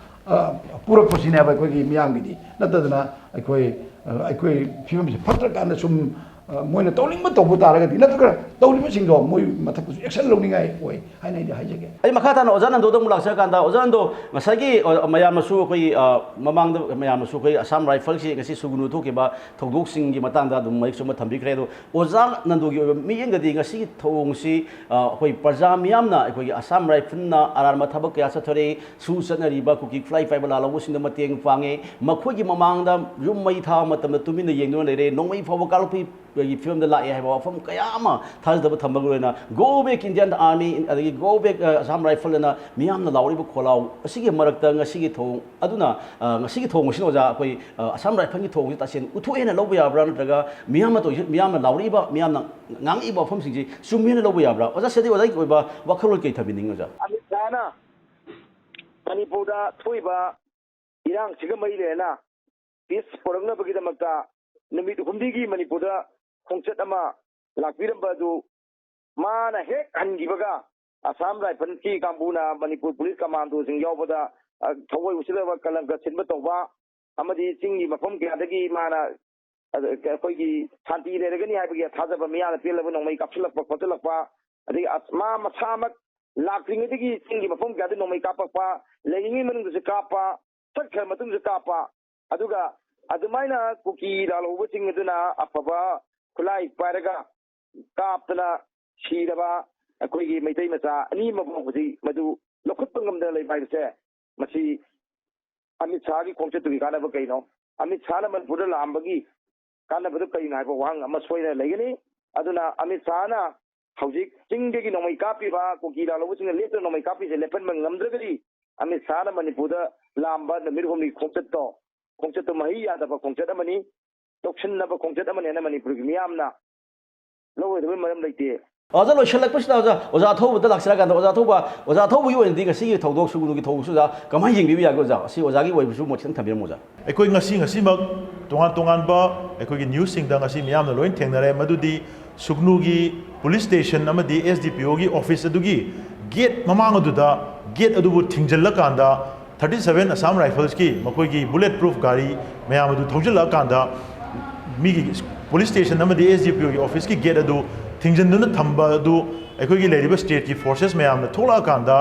ꯑ, ꯄꯨꯔꯛꯄꯁꯤꯅꯦꯕ ꯑꯩꯈꯣꯏꯒꯤ ꯃꯤꯌꯥꯝꯒꯤꯗꯤ꯫ ꯅꯠꯇꯗꯅ ꯑꯩꯈꯣꯏ, ꯑ, ꯑꯩꯈꯣꯏ ꯐꯤꯕꯝꯁꯦ ꯐꯠꯇ꯭ꯔꯀꯥꯟꯗ ꯁꯨꯝ, ꯑ, ꯃꯣꯏꯅ ꯇꯧꯅꯤꯡꯕ ꯇꯧꯕ ꯇꯥꯔꯒꯗꯤ, ꯅꯠꯇ꯭ꯔꯒ ꯇꯧꯔꯤꯕꯁꯤꯡꯗꯣ ꯃꯣꯏ ꯃꯊꯛꯇꯁꯨ ꯑꯦꯛꯁꯟ ꯂꯧꯅꯤꯡꯉꯥꯏ ꯑꯣꯏ ꯍꯥꯏꯅ ꯑꯩꯗꯤ ꯍꯥꯏꯖꯒꯦ꯫ ꯑꯩ ꯃꯈꯥ ꯇꯥꯅ ꯑꯣꯖꯥ ꯅꯟꯗꯣꯗ ꯑꯃꯨꯛ ꯂꯥꯛꯆꯔꯀꯥꯟꯗ, ꯑꯣꯖꯥ ꯅꯟꯗꯣ, ꯉꯁꯥꯏꯒꯤ, ꯑ, ꯃꯌꯥꯝꯅꯁꯨ ꯑꯩꯈꯣꯏꯒꯤ, ꯑ, ꯃꯃꯥꯡꯗ ꯃꯌꯥꯝꯅꯁꯨ ꯑꯩꯈꯣꯏ ꯑꯁꯥꯝ ꯔꯥꯏꯐꯜꯁꯤ ꯉꯁꯤ ꯁꯨꯒꯨꯅꯨ ꯊꯣꯛꯈꯤꯕ ꯊꯧꯗꯣꯛꯁꯤꯡꯒꯤ ꯃꯇꯥꯡꯗ ꯑꯗꯨꯝ ꯃꯌꯦꯛ ꯆꯨꯝꯕ ꯊꯝꯕꯤꯈ꯭ꯔꯦ꯫ ꯑꯗꯣ ꯑꯣꯖꯥ ꯅꯟꯗꯣꯒꯤ ꯑꯣꯏꯕ ꯃꯤꯠꯌꯦꯡꯗꯗꯤ ꯉꯁꯤꯒꯤ ꯊꯧꯑꯣꯡꯁꯤ, ꯑ, ꯑꯩꯈꯣꯏ ꯄ꯭ꯔꯖꯥ ꯃꯤꯌꯥꯝꯅ ꯑꯩꯈꯣꯏꯒꯤ ꯑꯁꯥꯝ ꯔꯥꯏꯐꯜꯅ ꯑꯔꯥꯟꯕ ꯊꯕꯛ ꯀꯌꯥ ꯆꯠꯊꯔꯦ, ꯁꯨ ꯆꯠꯅꯔꯤꯕ ꯀꯨꯀꯤ ꯈꯨꯠꯂꯥꯏ ꯄꯥꯏꯕ ꯂꯥꯜꯍꯧꯕꯁꯤꯡꯗ ꯃꯇꯦꯡ ꯄꯥꯡꯉꯦ, ꯃꯈꯣꯏꯒꯤ ꯃꯃꯥꯡꯗ ꯌꯨꯝ ꯃꯩ ꯊꯥꯕ ꯃꯇꯝꯗ ꯇꯨꯃꯤꯟꯅ ꯌꯦꯡꯗꯨꯅ ꯂꯩꯔꯦ, ꯅꯣꯡꯃꯩ ꯐꯥꯎꯕ ꯀꯥꯞꯂꯛꯄꯒꯤ ꯐꯤꯕꯝꯗ ꯂꯥꯛꯑꯦ ꯍꯥꯏꯕ ꯋꯥꯐꯝ ꯀꯌꯥ ꯑꯃ ꯊꯥꯖꯗꯕ ꯊꯝꯕꯒ ꯂꯣꯏꯅꯅ "Go back Indian Army" ꯑꯗꯒꯤ "Go back, ꯑ, Assam Rifle" ꯑꯅ ꯃꯤꯌꯥꯝꯅ ꯂꯥꯎꯔꯤꯕ ꯈꯣꯜꯂꯥꯎ ꯑꯁꯤꯒꯤ ꯃꯔꯛꯇ ꯉꯁꯤꯒꯤ ꯊꯧꯑꯣꯡ ꯑꯗꯨꯅ, ꯑ, ꯉꯁꯤꯒꯤ ꯊꯧꯑꯣꯡ ꯑꯁꯤꯅ ꯑꯣꯖꯥ ꯑꯩꯈꯣꯏ, ꯑ, ꯑꯁꯥꯝ ꯔꯥꯏꯐꯜꯒꯤ ꯊꯧꯑꯣꯡꯁꯤ ꯇꯁꯦꯡꯅ ꯎꯠꯊꯣꯛꯑꯦꯅ ꯂꯧꯕ ꯌꯥꯕ꯭ꯔꯥ, ꯅꯠꯇ꯭ꯔꯒ ꯃꯤꯌꯥꯝꯅ ꯇꯧꯔꯤꯁꯤ, ꯃꯤꯌꯥꯝꯅ ꯉꯥꯡꯉꯛꯏꯕ ꯋꯥꯐꯝꯁꯤꯡꯁꯤ ꯆꯨꯝꯃꯦꯅ ꯂꯧꯕ ꯌꯥꯕ꯭ꯔꯥ? ꯑꯣꯖꯥ ꯁꯦꯗꯤ, ꯑꯣꯖꯥꯒꯤ ꯑꯣꯏꯕ ꯋꯥꯈꯜꯂꯣꯟ ꯀꯩ ꯊꯝꯕꯤꯅꯤꯡꯉꯤ ꯑꯣꯖꯥ? ꯑꯃꯤꯠ ꯁꯥꯍꯅ ꯃꯅꯤꯄꯨꯔꯗ ꯊꯣꯛꯏꯕ ꯏꯔꯥꯡꯁꯤꯒ ꯃꯔꯤ ꯂꯩꯅꯅ ꯄꯤꯁ ꯄꯨꯔꯛꯅꯕꯒꯤꯗꯃꯛꯇ ꯅꯨꯃꯤꯠ ꯍꯨꯝꯅꯤꯒꯤ ꯃꯅꯤꯄꯨꯔꯗ ꯈꯣꯡꯆꯠ ꯑꯃ ꯂꯥꯛꯄꯤꯔꯝꯕ ꯑꯗꯨ ꯃꯥꯅ ꯍꯦꯛ ꯍꯟꯈꯤꯕꯒ ꯑꯁꯥꯝ ꯔꯥꯏꯐꯜꯁꯀꯤ ꯀꯥꯡꯕꯨꯅ ꯃꯅꯤꯄꯨꯔ ꯄꯨꯂꯤꯁ ꯀꯃꯥꯟꯗꯣꯁꯤꯡ ꯌꯥꯎꯕꯗ, ꯑ, ꯊꯑꯣꯏ ꯎꯁꯤꯜꯂꯕ ꯀꯂꯪꯀ ꯁꯤꯟꯕ ꯇꯧꯕ ꯑꯃꯗꯤ ꯆꯤꯡꯒꯤ ꯃꯐꯝ ꯀꯌꯥꯗꯒꯤ ꯃꯥꯅ, ꯑ, ꯑꯩꯈꯣꯏꯒꯤ ꯁꯥꯟꯇꯤ ꯂꯩꯔꯒꯅꯤ ꯍꯥꯏꯕꯒꯤ ꯊꯥꯖꯕ ꯃꯤꯌꯥꯝꯅ ꯄꯦꯜꯂꯕ ꯅꯣꯡꯃꯩ ꯀꯥꯞꯁꯤꯜꯂꯛꯄ ꯈꯣꯠꯆꯤꯜꯂꯛꯄ, ꯑꯗꯒꯤ ꯑꯁ-, ꯃꯥ ꯃꯁꯥꯃꯛ ꯂꯥꯛꯇ꯭ꯔꯤꯉꯩꯗꯒꯤ ꯆꯤꯡꯒꯤ ꯃꯐꯝ ꯀꯌꯥꯗ ꯅꯣꯡꯃꯩ ꯀꯥꯞꯄꯛꯄ, ꯂꯩꯔꯤꯉꯩ ꯃꯅꯨꯡꯗꯁꯨ ꯀꯥꯞꯄ, ꯆꯠꯈ꯭ꯔ ꯃꯇꯨꯡꯗꯁꯨ ꯀꯥꯞꯄ, ꯑꯗꯨꯒ ꯑꯗꯨꯃꯥꯏꯅ ꯀꯨꯀꯤ ꯂꯥꯜꯍꯧꯕꯁꯤꯡ ꯑꯗꯨꯅ ꯑꯐꯕ ꯈꯨꯠꯂꯥꯏ ꯄꯥꯏꯔꯒ ꯀꯥꯞꯇꯅ ꯁꯤꯔꯕ ꯑꯩꯈꯣꯏꯒꯤ ꯃꯩꯇꯩ ꯃꯆꯥ ꯑꯅꯤ ꯑꯃ ꯐꯥꯎꯕꯗꯤ ꯃꯗꯨ ꯂꯧꯈꯠꯄ ꯉꯝꯗꯅ ꯂꯩꯕ ꯍꯥꯏꯕꯁꯦ, ꯃꯁꯤ ꯑꯃꯤꯠ ꯁꯥꯍꯒꯤ ꯈꯣꯡꯆꯠꯇꯨꯒꯤ ꯀꯥꯟꯅꯕ ꯀꯩꯅꯣ? ꯑꯃꯤꯠ ꯁꯥꯍꯅ ꯃꯅꯤꯄꯨꯔꯗ ꯂꯥꯛꯑꯝꯕꯒꯤ ꯀꯥꯟꯅꯕꯗꯨ ꯀꯔꯤꯅꯣ ꯍꯥꯏꯕ ꯋꯥꯍꯪ ꯑꯃ ꯁꯣꯏꯗꯅ ꯂꯩꯒꯅꯤ꯫ ꯑꯗꯨꯅ ꯑꯃꯤꯠ ꯁꯥꯍꯅ ꯍꯧꯖꯤꯛ ꯆꯤꯡꯗꯒꯤ ꯅꯣꯡꯃꯩ ꯀꯥꯞꯄꯤꯕ, ꯀꯨꯀꯤ ꯂꯥꯜꯍꯧꯕꯁꯤꯡꯅ ꯂꯦꯞꯇꯅ ꯅꯣꯡꯃꯩ ꯀꯥꯞꯄꯤꯁꯦ ꯂꯦꯞꯍꯟꯕ ꯉꯝꯗ꯭ꯔꯒꯗꯤ, ꯑꯃꯤꯠ ꯁꯥꯍꯅ ꯃꯅꯤꯄꯨꯔꯗ ꯂꯥꯛꯑꯝꯕ ꯅꯨꯃꯤꯠ ꯍꯨꯝꯅꯤ ꯈꯣꯡꯆꯠꯇꯣ, ꯈꯣꯡꯆꯠꯇꯣ ꯃꯍꯩ ꯌꯥꯗꯕ ꯈꯣꯡꯆꯠ ꯑꯃꯅꯤ, ꯇꯣꯛꯁꯤꯟꯅꯕ ꯈꯣꯡꯆꯠ ꯑꯃꯅꯤ ꯍꯥꯏꯅ ꯃꯅꯤꯄꯨꯔꯒꯤ ꯃꯤꯌꯥꯝꯅ ꯂꯧꯔꯣꯏꯗꯕꯒꯤ ꯃꯔꯝ ꯂꯩꯇꯦ꯫ ꯑꯣꯖꯥ, ꯂꯣꯏꯁꯤꯜꯂꯛꯄꯁꯤꯗ ꯑꯣꯖꯥ, ꯑꯣꯖꯥ ꯑꯊꯧꯕꯗ ꯂꯥꯛꯆꯔꯀꯥꯟꯗ, ꯑꯣꯖꯥ ꯑꯊꯧꯕ, ꯑꯣꯖꯥ ꯑꯊꯧꯕꯒꯤ ꯑꯣꯏꯅꯗꯤ ꯉꯁꯤꯒꯤ ꯊꯧꯗꯣꯛ, ꯁꯨꯒꯅꯨꯒꯤ ꯊꯧꯗꯣꯛꯁꯤꯗ ꯀꯃꯥꯏꯅ ꯌꯦꯡꯕꯤꯕ ꯌꯥꯒꯦ ꯑꯣꯖꯥ? ꯑꯁꯤ ꯑꯣꯖꯥꯒꯤ ꯑꯣꯏꯕꯁꯨ ꯃꯣꯠ ꯈꯤꯇꯪ ꯊꯝꯕꯤꯔꯝꯃꯣ ꯑꯣꯖꯥ꯫ ꯑꯩꯈꯣꯏ ꯉꯁꯤ, ꯉꯁꯤꯃꯛ ꯇꯣꯉꯥꯟ ꯇꯣꯉꯥꯟꯕ ꯑꯩꯈꯣꯏꯒꯤ ꯅ꯭ꯌꯨꯁꯁꯤꯡꯗ ꯉꯁꯤ ꯃꯤꯌꯥꯝꯅ ꯂꯣꯏꯅ ꯊꯦꯡꯅꯔꯦ, ꯃꯗꯨꯗꯤ ꯁꯨꯒꯅꯨꯒꯤ ꯄꯨꯂꯤꯁ ꯁ꯭ꯇꯦꯁꯟ ꯑꯃꯗꯤ ꯑꯦꯁ ꯗꯤ ꯄꯤ ꯑꯣꯒꯤ ꯑꯣꯐꯤꯁ ꯑꯗꯨꯒꯤ ꯒꯦꯠ ꯃꯃꯥꯡ ꯑꯗꯨꯗ ꯒꯦꯠ ꯑꯗꯨꯕꯨ ꯊꯤꯡꯖꯤꯜꯂꯀꯥꯟꯗ ꯊꯥꯔꯇꯤ ꯁꯚꯦꯟ ꯑꯁꯥꯝ ꯔꯥꯏꯐꯜꯁꯀꯤ ꯃꯈꯣꯏꯒꯤ ꯕꯨꯂꯦꯠ ꯄ꯭ꯔꯨꯐ ꯒꯥꯔꯤ ꯃꯌꯥꯝ ꯑꯗꯨ ꯊꯧꯖꯤꯜꯂꯛꯑꯀꯥꯟꯗ ꯃꯤꯒꯤ ꯄꯨꯂꯤꯁ ꯁ꯭ꯇꯦꯁꯟ ꯑꯃꯗꯤ ꯑꯦꯁ ꯗꯤ ꯄꯤ ꯑꯣꯒꯤ ꯑꯣꯐꯤꯁꯀꯤ ꯒꯦꯠ ꯑꯗꯨ ꯊꯤꯡꯖꯤꯟꯗꯨꯅ ꯊꯝꯕ ꯑꯗꯨ ꯑꯩꯈꯣꯏꯒꯤ ꯂꯩꯔꯤꯕ ꯁ꯭ꯇꯦꯠꯀꯤ ꯐꯣꯔꯁꯦꯁ ꯃꯌꯥꯝꯅ ꯊꯣꯛꯂꯛꯑꯀꯥꯟꯗ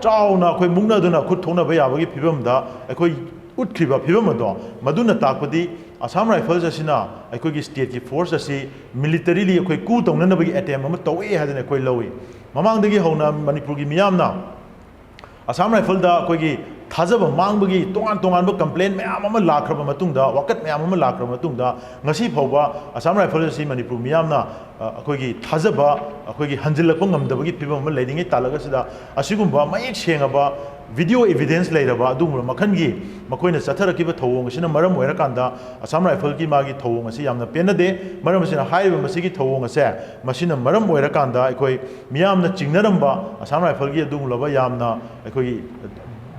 ꯆꯥꯎꯅ ꯑꯩꯈꯣꯏ ꯃꯨꯛꯅꯗꯨꯅ ꯈꯨꯠ ꯊꯣꯛꯅꯕ ꯌꯥꯕꯒꯤ ꯐꯤꯕꯝꯗ ꯑꯩꯈꯣꯏ ꯎꯠꯈ꯭ꯔꯤꯕ ꯐꯤꯕꯝ ꯑꯗꯣ, ꯃꯗꯨꯅ ꯇꯥꯛꯄꯗꯤ ꯑꯁꯥꯝ ꯔꯥꯏꯐꯜꯁ ꯑꯁꯤꯅ ꯑꯩꯈꯣꯏꯒꯤ ꯁ꯭ꯇꯦꯠꯀꯤ ꯐꯣꯔꯁ ꯑꯁꯤ ꯃꯤꯂꯤꯇꯔꯤꯂꯤ ꯑꯩꯈꯣꯏ ꯀꯨ ꯇꯧꯅꯅꯕꯒꯤ ꯑꯦꯇꯦꯝ ꯑꯃ ꯇꯧꯏ ꯍꯥꯏꯗꯅ ꯑꯩꯈꯣꯏ ꯂꯧꯏ꯫ ꯃꯃꯥꯡꯗꯒꯤ ꯍꯧꯅ ꯃꯅꯤꯄꯨꯔꯒꯤ ꯃꯤꯌꯥꯝꯅ ꯑꯁꯥꯝ ꯔꯥꯏꯐꯜꯗ ꯑꯩꯈꯣꯏꯒꯤ ꯊꯥꯖꯕ ꯃꯥꯡꯕꯒꯤ ꯇꯣꯉꯥꯟ ꯇꯣꯉꯥꯟꯕ ꯀꯝꯄ꯭ꯂꯦꯟ ꯃꯌꯥꯝ ꯑꯃ ꯂꯥꯛꯈ꯭ꯔꯕ ꯃꯇꯨꯡꯗ, ꯋꯥꯀꯠ ꯃꯌꯥꯝ ꯑꯃ ꯂꯥꯛꯈ꯭ꯔꯕ ꯃꯇꯨꯡꯗ, ꯉꯁꯤ ꯐꯥꯎꯕ ꯑꯁꯥꯝ ꯔꯥꯏꯐꯜ ꯑꯁꯤ ꯃꯅꯤꯄꯨꯔ ꯃꯤꯌꯥꯝꯅ, ꯑ, ꯑꯩꯈꯣꯏꯒꯤ ꯊꯥꯖꯕ ꯑꯩꯈꯣꯏꯒꯤ ꯍꯟꯖꯤꯜꯂꯛꯄ ꯉꯝꯗꯕꯒꯤ ꯐꯤꯕꯝ ꯑꯃ ꯂꯩꯔꯤꯉꯩ ꯇꯥꯜꯂꯛ ꯑꯁꯤꯗ, ꯑꯁꯤꯒꯨꯝꯕ ꯃꯌꯦꯛ ꯁꯦꯡꯉꯕ ꯚꯤꯗꯤꯑꯣ ꯏꯚꯤꯗꯦꯟꯁ ꯂꯩꯔꯕ ꯑꯗꯨꯒꯨꯝꯕ ꯃꯈꯜꯒꯤ ꯃꯈꯣꯏꯅ ꯆꯠꯊꯔꯛꯈꯤꯕ ꯊꯧꯑꯣꯡ ꯑꯁꯤꯅ ꯃꯔꯝ ꯑꯣꯏꯔꯀꯥꯟꯗ ꯑꯁꯥꯝ ꯔꯥꯏꯐꯜꯒꯤ ꯃꯥꯒꯤ ꯊꯧꯑꯣꯡ ꯑꯁꯤ ꯌꯥꯝꯅ ꯄꯦꯟꯅꯗꯦ꯫ ꯃꯔꯝ ꯑꯁꯤꯅ ꯍꯥꯏꯔꯤꯕ ꯃꯁꯤꯒꯤ ꯊꯧꯑꯣꯡ ꯑꯁꯦ, ꯃꯁꯤꯅ ꯃꯔꯝ ꯑꯣꯏꯔꯀꯥꯟꯗ ꯑꯩꯈꯣꯏ ꯃꯤꯌꯥꯝꯅ ꯆꯤꯡꯅꯔꯝꯕ ꯑꯁꯥꯝ ꯔꯥꯏꯐꯜꯒꯤ ꯑꯗꯨꯒꯨꯝꯂꯕ ꯌꯥꯝꯅ ꯑꯩꯈꯣꯏꯒꯤ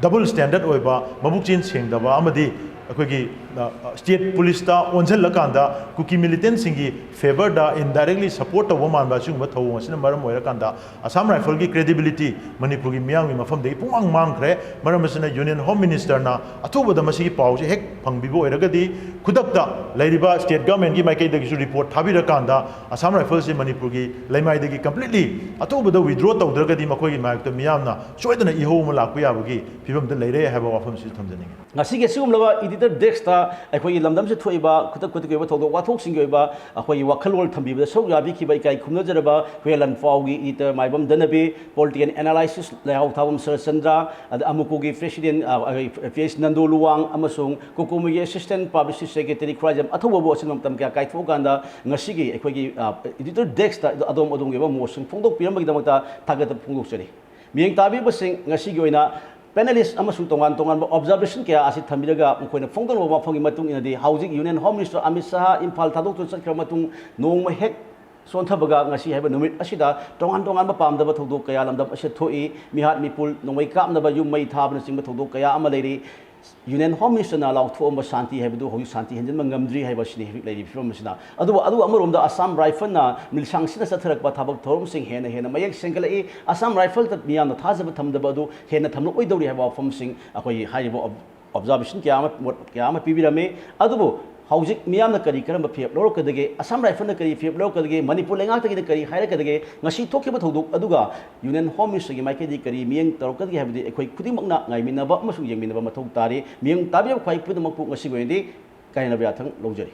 ꯗꯕꯜ ꯁ꯭ꯇꯦꯟꯗꯔꯠ ꯑꯣꯏꯕ, ꯃꯕꯨꯛꯆꯦꯜ ꯁꯦꯡꯗꯕ ꯑꯃꯗꯤ ꯑꯩꯈꯣꯏꯒꯤ, ꯑ, ꯁ꯭ꯇꯦꯠ ꯄꯨꯂꯤꯁꯇ ꯑꯣꯟꯁꯤꯜꯂꯀꯥꯟꯗ ꯀꯨꯀꯤ ꯃꯤꯂꯤꯇꯦꯟꯁꯤꯡꯒꯤ ꯐꯦꯚꯔꯗ ꯏꯟꯗꯥꯏꯔꯦꯛꯂꯤ ꯁꯄꯣꯔꯠ ꯇꯧꯕ ꯃꯥꯟꯕ ꯑꯁꯤꯒꯨꯝꯕ ꯊꯧꯑꯣꯡ ꯑꯁꯤꯅ ꯃꯔꯝ ꯑꯣꯏꯔꯀꯥꯟꯗ ꯑꯁꯥꯝ ꯔꯥꯏꯐꯜꯒꯤ ꯀ꯭ꯔꯦꯗꯤꯕꯤꯂꯤꯇꯤ ꯃꯅꯤꯄꯨꯔꯒꯤ ꯃꯤꯌꯥꯝꯒꯤ ꯃꯐꯝꯗꯒꯤ ꯄꯨꯡꯃꯥꯡ ꯃꯥꯡꯈ꯭ꯔꯦ꯫ ꯃꯔꯝ ꯑꯁꯤꯅ ꯌꯨꯅꯤꯌꯟ ꯍꯣꯝ ꯃꯤꯅꯤꯁꯇꯔꯅ ꯑꯊꯨꯕꯗ ꯃꯁꯤꯒꯤ ꯄꯥꯎꯁꯤ ꯍꯦꯛ ꯐꯪꯕꯤꯕ ꯑꯣꯏꯔꯒꯗꯤ, ꯈꯨꯗꯛꯇ ꯂꯩꯔꯤꯕ ꯁ꯭ꯇꯦꯠ ꯒꯚꯔꯟꯃꯦꯟꯠꯀꯤ ꯃꯥꯏꯀꯩꯗꯒꯤꯁꯨ ꯔꯤꯄꯣꯔꯠ ꯊꯥꯕꯤꯔꯀꯥꯟꯗ ꯑꯁꯥꯝ ꯔꯥꯏꯐꯜꯁꯤ ꯃꯅꯤꯄꯨꯔꯒꯤ ꯂꯩꯃꯥꯏꯗꯒꯤ ꯀꯝꯄ꯭ꯂꯤꯠꯂꯤ ꯑꯊꯨꯕꯗ ꯋꯤꯗ꯭ꯔꯣ ꯇꯧꯗ꯭ꯔꯒꯗꯤ ꯃꯈꯣꯏꯒꯤ ꯃꯥꯌꯣꯛꯇ ꯃꯤꯌꯥꯝꯅ ꯁꯣꯏꯗꯅ ꯏꯍꯧ ꯑꯃ ꯂꯥꯛꯄ ꯌꯥꯕꯒꯤ ꯐꯤꯕꯝꯗ ꯂꯩꯔꯦ ꯍꯥꯏꯕ ꯋꯥꯐꯝꯁꯤ ꯊꯝꯖꯅꯤꯡꯉꯤ꯫ ꯉꯁꯤꯒꯤ ꯑꯁꯤꯒꯨꯝꯂꯕ ꯏꯗꯤꯇꯔ ꯗꯦꯁꯛꯇ ꯑꯩꯈꯣꯏꯒꯤ ꯂꯝꯗꯝꯁꯤꯗ ꯊꯣꯛꯏꯕ ꯈꯨꯗꯛ ꯈꯨꯗꯛꯀꯤ ꯑꯣꯏꯕ ꯊꯧꯗꯣꯛ ꯋꯥꯊꯣꯛꯁꯤꯡꯒꯤ ꯑꯣꯏꯕ ꯑꯩꯈꯣꯏꯒꯤ ꯋꯥꯈꯜꯂꯣꯟ ꯊꯝꯕꯤꯕꯗ ꯁꯔꯨꯛ ꯌꯥꯕꯤꯈꯤꯕ ꯏꯀꯥꯏ ꯈꯨꯝꯅꯖꯔꯕ ꯍꯨꯌꯦꯟ ꯂꯥꯟꯐꯥꯎꯒꯤ ꯏꯗꯤꯇꯔ ꯃꯥꯏꯕꯝ ꯙꯅꯕꯤꯔ, ꯄꯣꯂꯤꯇꯤꯀꯦꯜ ꯑꯦꯅꯥꯂꯥꯏꯁꯤꯁ ꯂꯩꯍꯥꯎꯊꯥꯕꯝ ꯁꯔꯠꯆꯟꯗ꯭ꯔ, ꯑꯗ ꯑꯃꯨꯀꯣꯒꯤ ꯄ꯭ꯔꯦꯁꯤꯗꯦꯟꯠ, ꯑ, ꯑ, ꯄꯤ ꯑꯩꯆ ꯅꯟꯗꯨ ꯂꯨꯋꯥꯡ ꯑꯃꯁꯨꯡ ꯀꯣꯀꯣꯃꯤꯒꯤ ꯑꯦꯁꯤꯁꯇꯦꯟꯠ ꯄꯕ꯭ꯂꯤꯁꯤꯇꯤ ꯁꯦꯀ꯭ꯔꯦꯇꯔꯤ ꯈꯨꯔꯥꯏꯖꯝ ꯑꯊꯧꯕꯕꯨ ꯑꯁꯤꯅ ꯃꯇꯝ ꯀꯌꯥ ꯀꯥꯏꯊꯣꯛꯑꯀꯥꯟꯗ ꯉꯁꯤꯒꯤ ꯑꯩꯈꯣꯏꯒꯤ, ꯑ, ꯏꯗꯤꯇꯔ ꯗꯦꯁꯛꯇ ꯑꯗꯣꯝ ꯑꯗꯣꯝꯒꯤ ꯑꯣꯏꯕ ꯃꯣꯠꯁꯤꯡ ꯐꯣꯡꯗꯣꯛꯄꯤꯔꯝꯕꯒꯤꯗꯃꯛꯇ ꯊꯥꯒꯠꯄ ꯐꯣꯡꯗꯣꯛꯆꯔꯤ꯫ ꯃꯤꯠꯌꯦꯡ ꯇꯥꯕꯤꯕꯁꯤꯡ, ꯉꯁꯤꯒꯤ ꯑꯣꯏꯅ ꯄꯦꯅꯦꯂꯤꯁ ꯑꯃꯁꯨꯡ ꯇꯣꯉꯥꯟ ꯇꯣꯉꯥꯟꯕ ꯑꯣꯕꯖꯥꯔꯕꯦꯁꯟ ꯀꯌꯥ ꯑꯁꯤ ꯊꯝꯕꯤꯔꯒ ꯃꯈꯣꯏꯅ ꯐꯣꯡꯗꯣꯛꯂꯕ ꯋꯥꯐꯝꯒꯤ ꯃꯇꯨꯡ ꯏꯟꯅꯗꯤ, ꯍꯧꯖꯤꯛ union home minister Amit Shah Imphal ꯊꯥꯗꯣꯛꯇꯨꯅ ꯆꯠꯈ꯭ꯔꯕ ꯃꯇꯨꯡ ꯅꯣꯡꯃ ꯍꯦꯛ ꯁꯣꯟꯊꯕꯒ ꯉꯁꯤ ꯍꯥꯏꯕ ꯅꯨꯃꯤꯠ ꯑꯁꯤꯗ ꯇꯣꯉꯥꯟ ꯇꯣꯉꯥꯟꯕ ꯄꯥꯝꯗꯕ ꯊꯧꯗꯣꯛ ꯀꯌꯥ ꯂꯝꯗꯝ ꯑꯁꯤꯗ ꯊꯣꯛꯏ꯫ ꯃꯤꯍꯥꯠ ꯃꯤꯄꯨꯟ, ꯅꯣꯡꯃꯩ ꯀꯥꯞꯅꯕ, ꯌꯨꯝ ꯃꯩ ꯊꯥꯕꯅꯆꯤꯡꯕ ꯊꯧꯗꯣꯛ ꯀꯌꯥ ꯑꯃ ꯂꯩꯔꯤ꯫ Union Home Minister ꯅ ꯂꯥꯎꯊꯣꯛꯑꯝꯕ ꯁꯥꯟꯇꯤ ꯍꯥꯏꯕꯗꯨ ꯍꯧꯖꯤꯛ ꯁꯥꯟꯇꯤ ꯍꯟꯖꯤꯟꯕ ꯉꯝꯗ꯭ꯔꯤ ꯍꯥꯏꯕ ꯑꯁꯤꯅꯤ ꯍꯧꯖꯤꯛ ꯂꯩꯔꯤꯕ ꯐꯤꯕꯝ ꯑꯁꯤꯅ꯫ ꯑꯗꯨꯕꯨ, ꯑꯗꯨꯒ ꯑꯃꯔꯣꯝꯗ ꯑꯁꯥꯝ ꯔꯥꯏꯐꯜꯅ ꯃꯤꯂꯤꯁꯥꯡꯁꯤꯠꯅ ꯆꯠꯊꯔꯛꯄ ꯊꯕꯛ ꯊꯧꯔꯝꯁꯤꯡ ꯍꯦꯟꯅ ꯍꯦꯟꯅ ꯃꯌꯦꯛ ꯁꯦꯡꯒꯠꯂꯛꯏ꯫ ꯑꯁꯥꯝ ꯔꯥꯏꯐꯜꯗ ꯃꯤꯌꯥꯝꯅ ꯊꯥꯖꯕ ꯊꯝꯗꯕ ꯑꯗꯨ ꯍꯦꯟꯅ ꯊꯝꯂꯛꯑꯣꯏꯗꯧꯔꯤ ꯍꯥꯏꯕ ꯋꯥꯐꯝꯁꯤꯡ ꯑꯩꯈꯣꯏꯒꯤ ꯍꯥꯏꯔꯤꯕ ꯑꯣꯕ-, observation ꯀꯌꯥ ꯑꯃ, ꯃꯣꯠ ꯀꯌꯥ ꯑꯃ ꯄꯤꯕꯤꯔꯝꯃꯤ꯫ ꯑꯗꯨꯕꯨ ꯍꯧꯖꯤꯛ ꯃꯤꯌꯥꯝꯅ ꯀꯔꯤ, ꯀꯔꯝꯕ ꯐꯤꯔꯦꯞ ꯂꯧꯔꯛꯀꯗꯒꯦ, ꯑꯁꯥꯝ ꯔꯥꯏꯐꯜꯅ ꯀꯔꯤ ꯐꯤꯔꯦꯞ ꯂꯧꯔꯛꯀꯗꯒꯦ, ꯃꯅꯤꯄꯨꯔ ꯂꯩꯉꯥꯛꯇꯒꯤꯅ ꯀꯔꯤ ꯍꯥꯏꯔꯛꯀꯗꯒꯦ, ꯉꯁꯤ ꯊꯣꯛꯈꯤꯕ ꯊꯧꯗꯣꯛ ꯑꯗꯨꯒ Union Home Minister ꯒꯤ ꯃꯥꯏꯀꯩꯗꯒꯤ ꯀꯔꯤ ꯃꯤꯠꯌꯦꯡ ꯇꯧꯔꯛꯀꯗꯒꯦ ꯍꯥꯏꯕꯗꯤ ꯑꯩꯈꯣꯏ ꯈꯨꯗꯤꯡꯃꯛꯅ ꯉꯥꯏꯃꯤꯟꯅꯕ ꯑꯃꯁꯨꯡ ꯌꯦꯡꯃꯤꯟꯅꯕ ꯃꯊꯧ ꯇꯥꯔꯤ꯫ ꯃꯤꯌꯦꯡ ꯇꯥꯕꯤꯔꯤꯕ ꯈ꯭ꯋꯥꯏ ꯄꯨꯝꯅꯃꯛꯄꯨ ꯉꯁꯤꯒꯤ ꯑꯣꯏꯅꯗꯤ ꯀꯥꯏꯅꯕ ꯌꯥꯊꯪ ꯂꯧꯖꯔꯤ꯫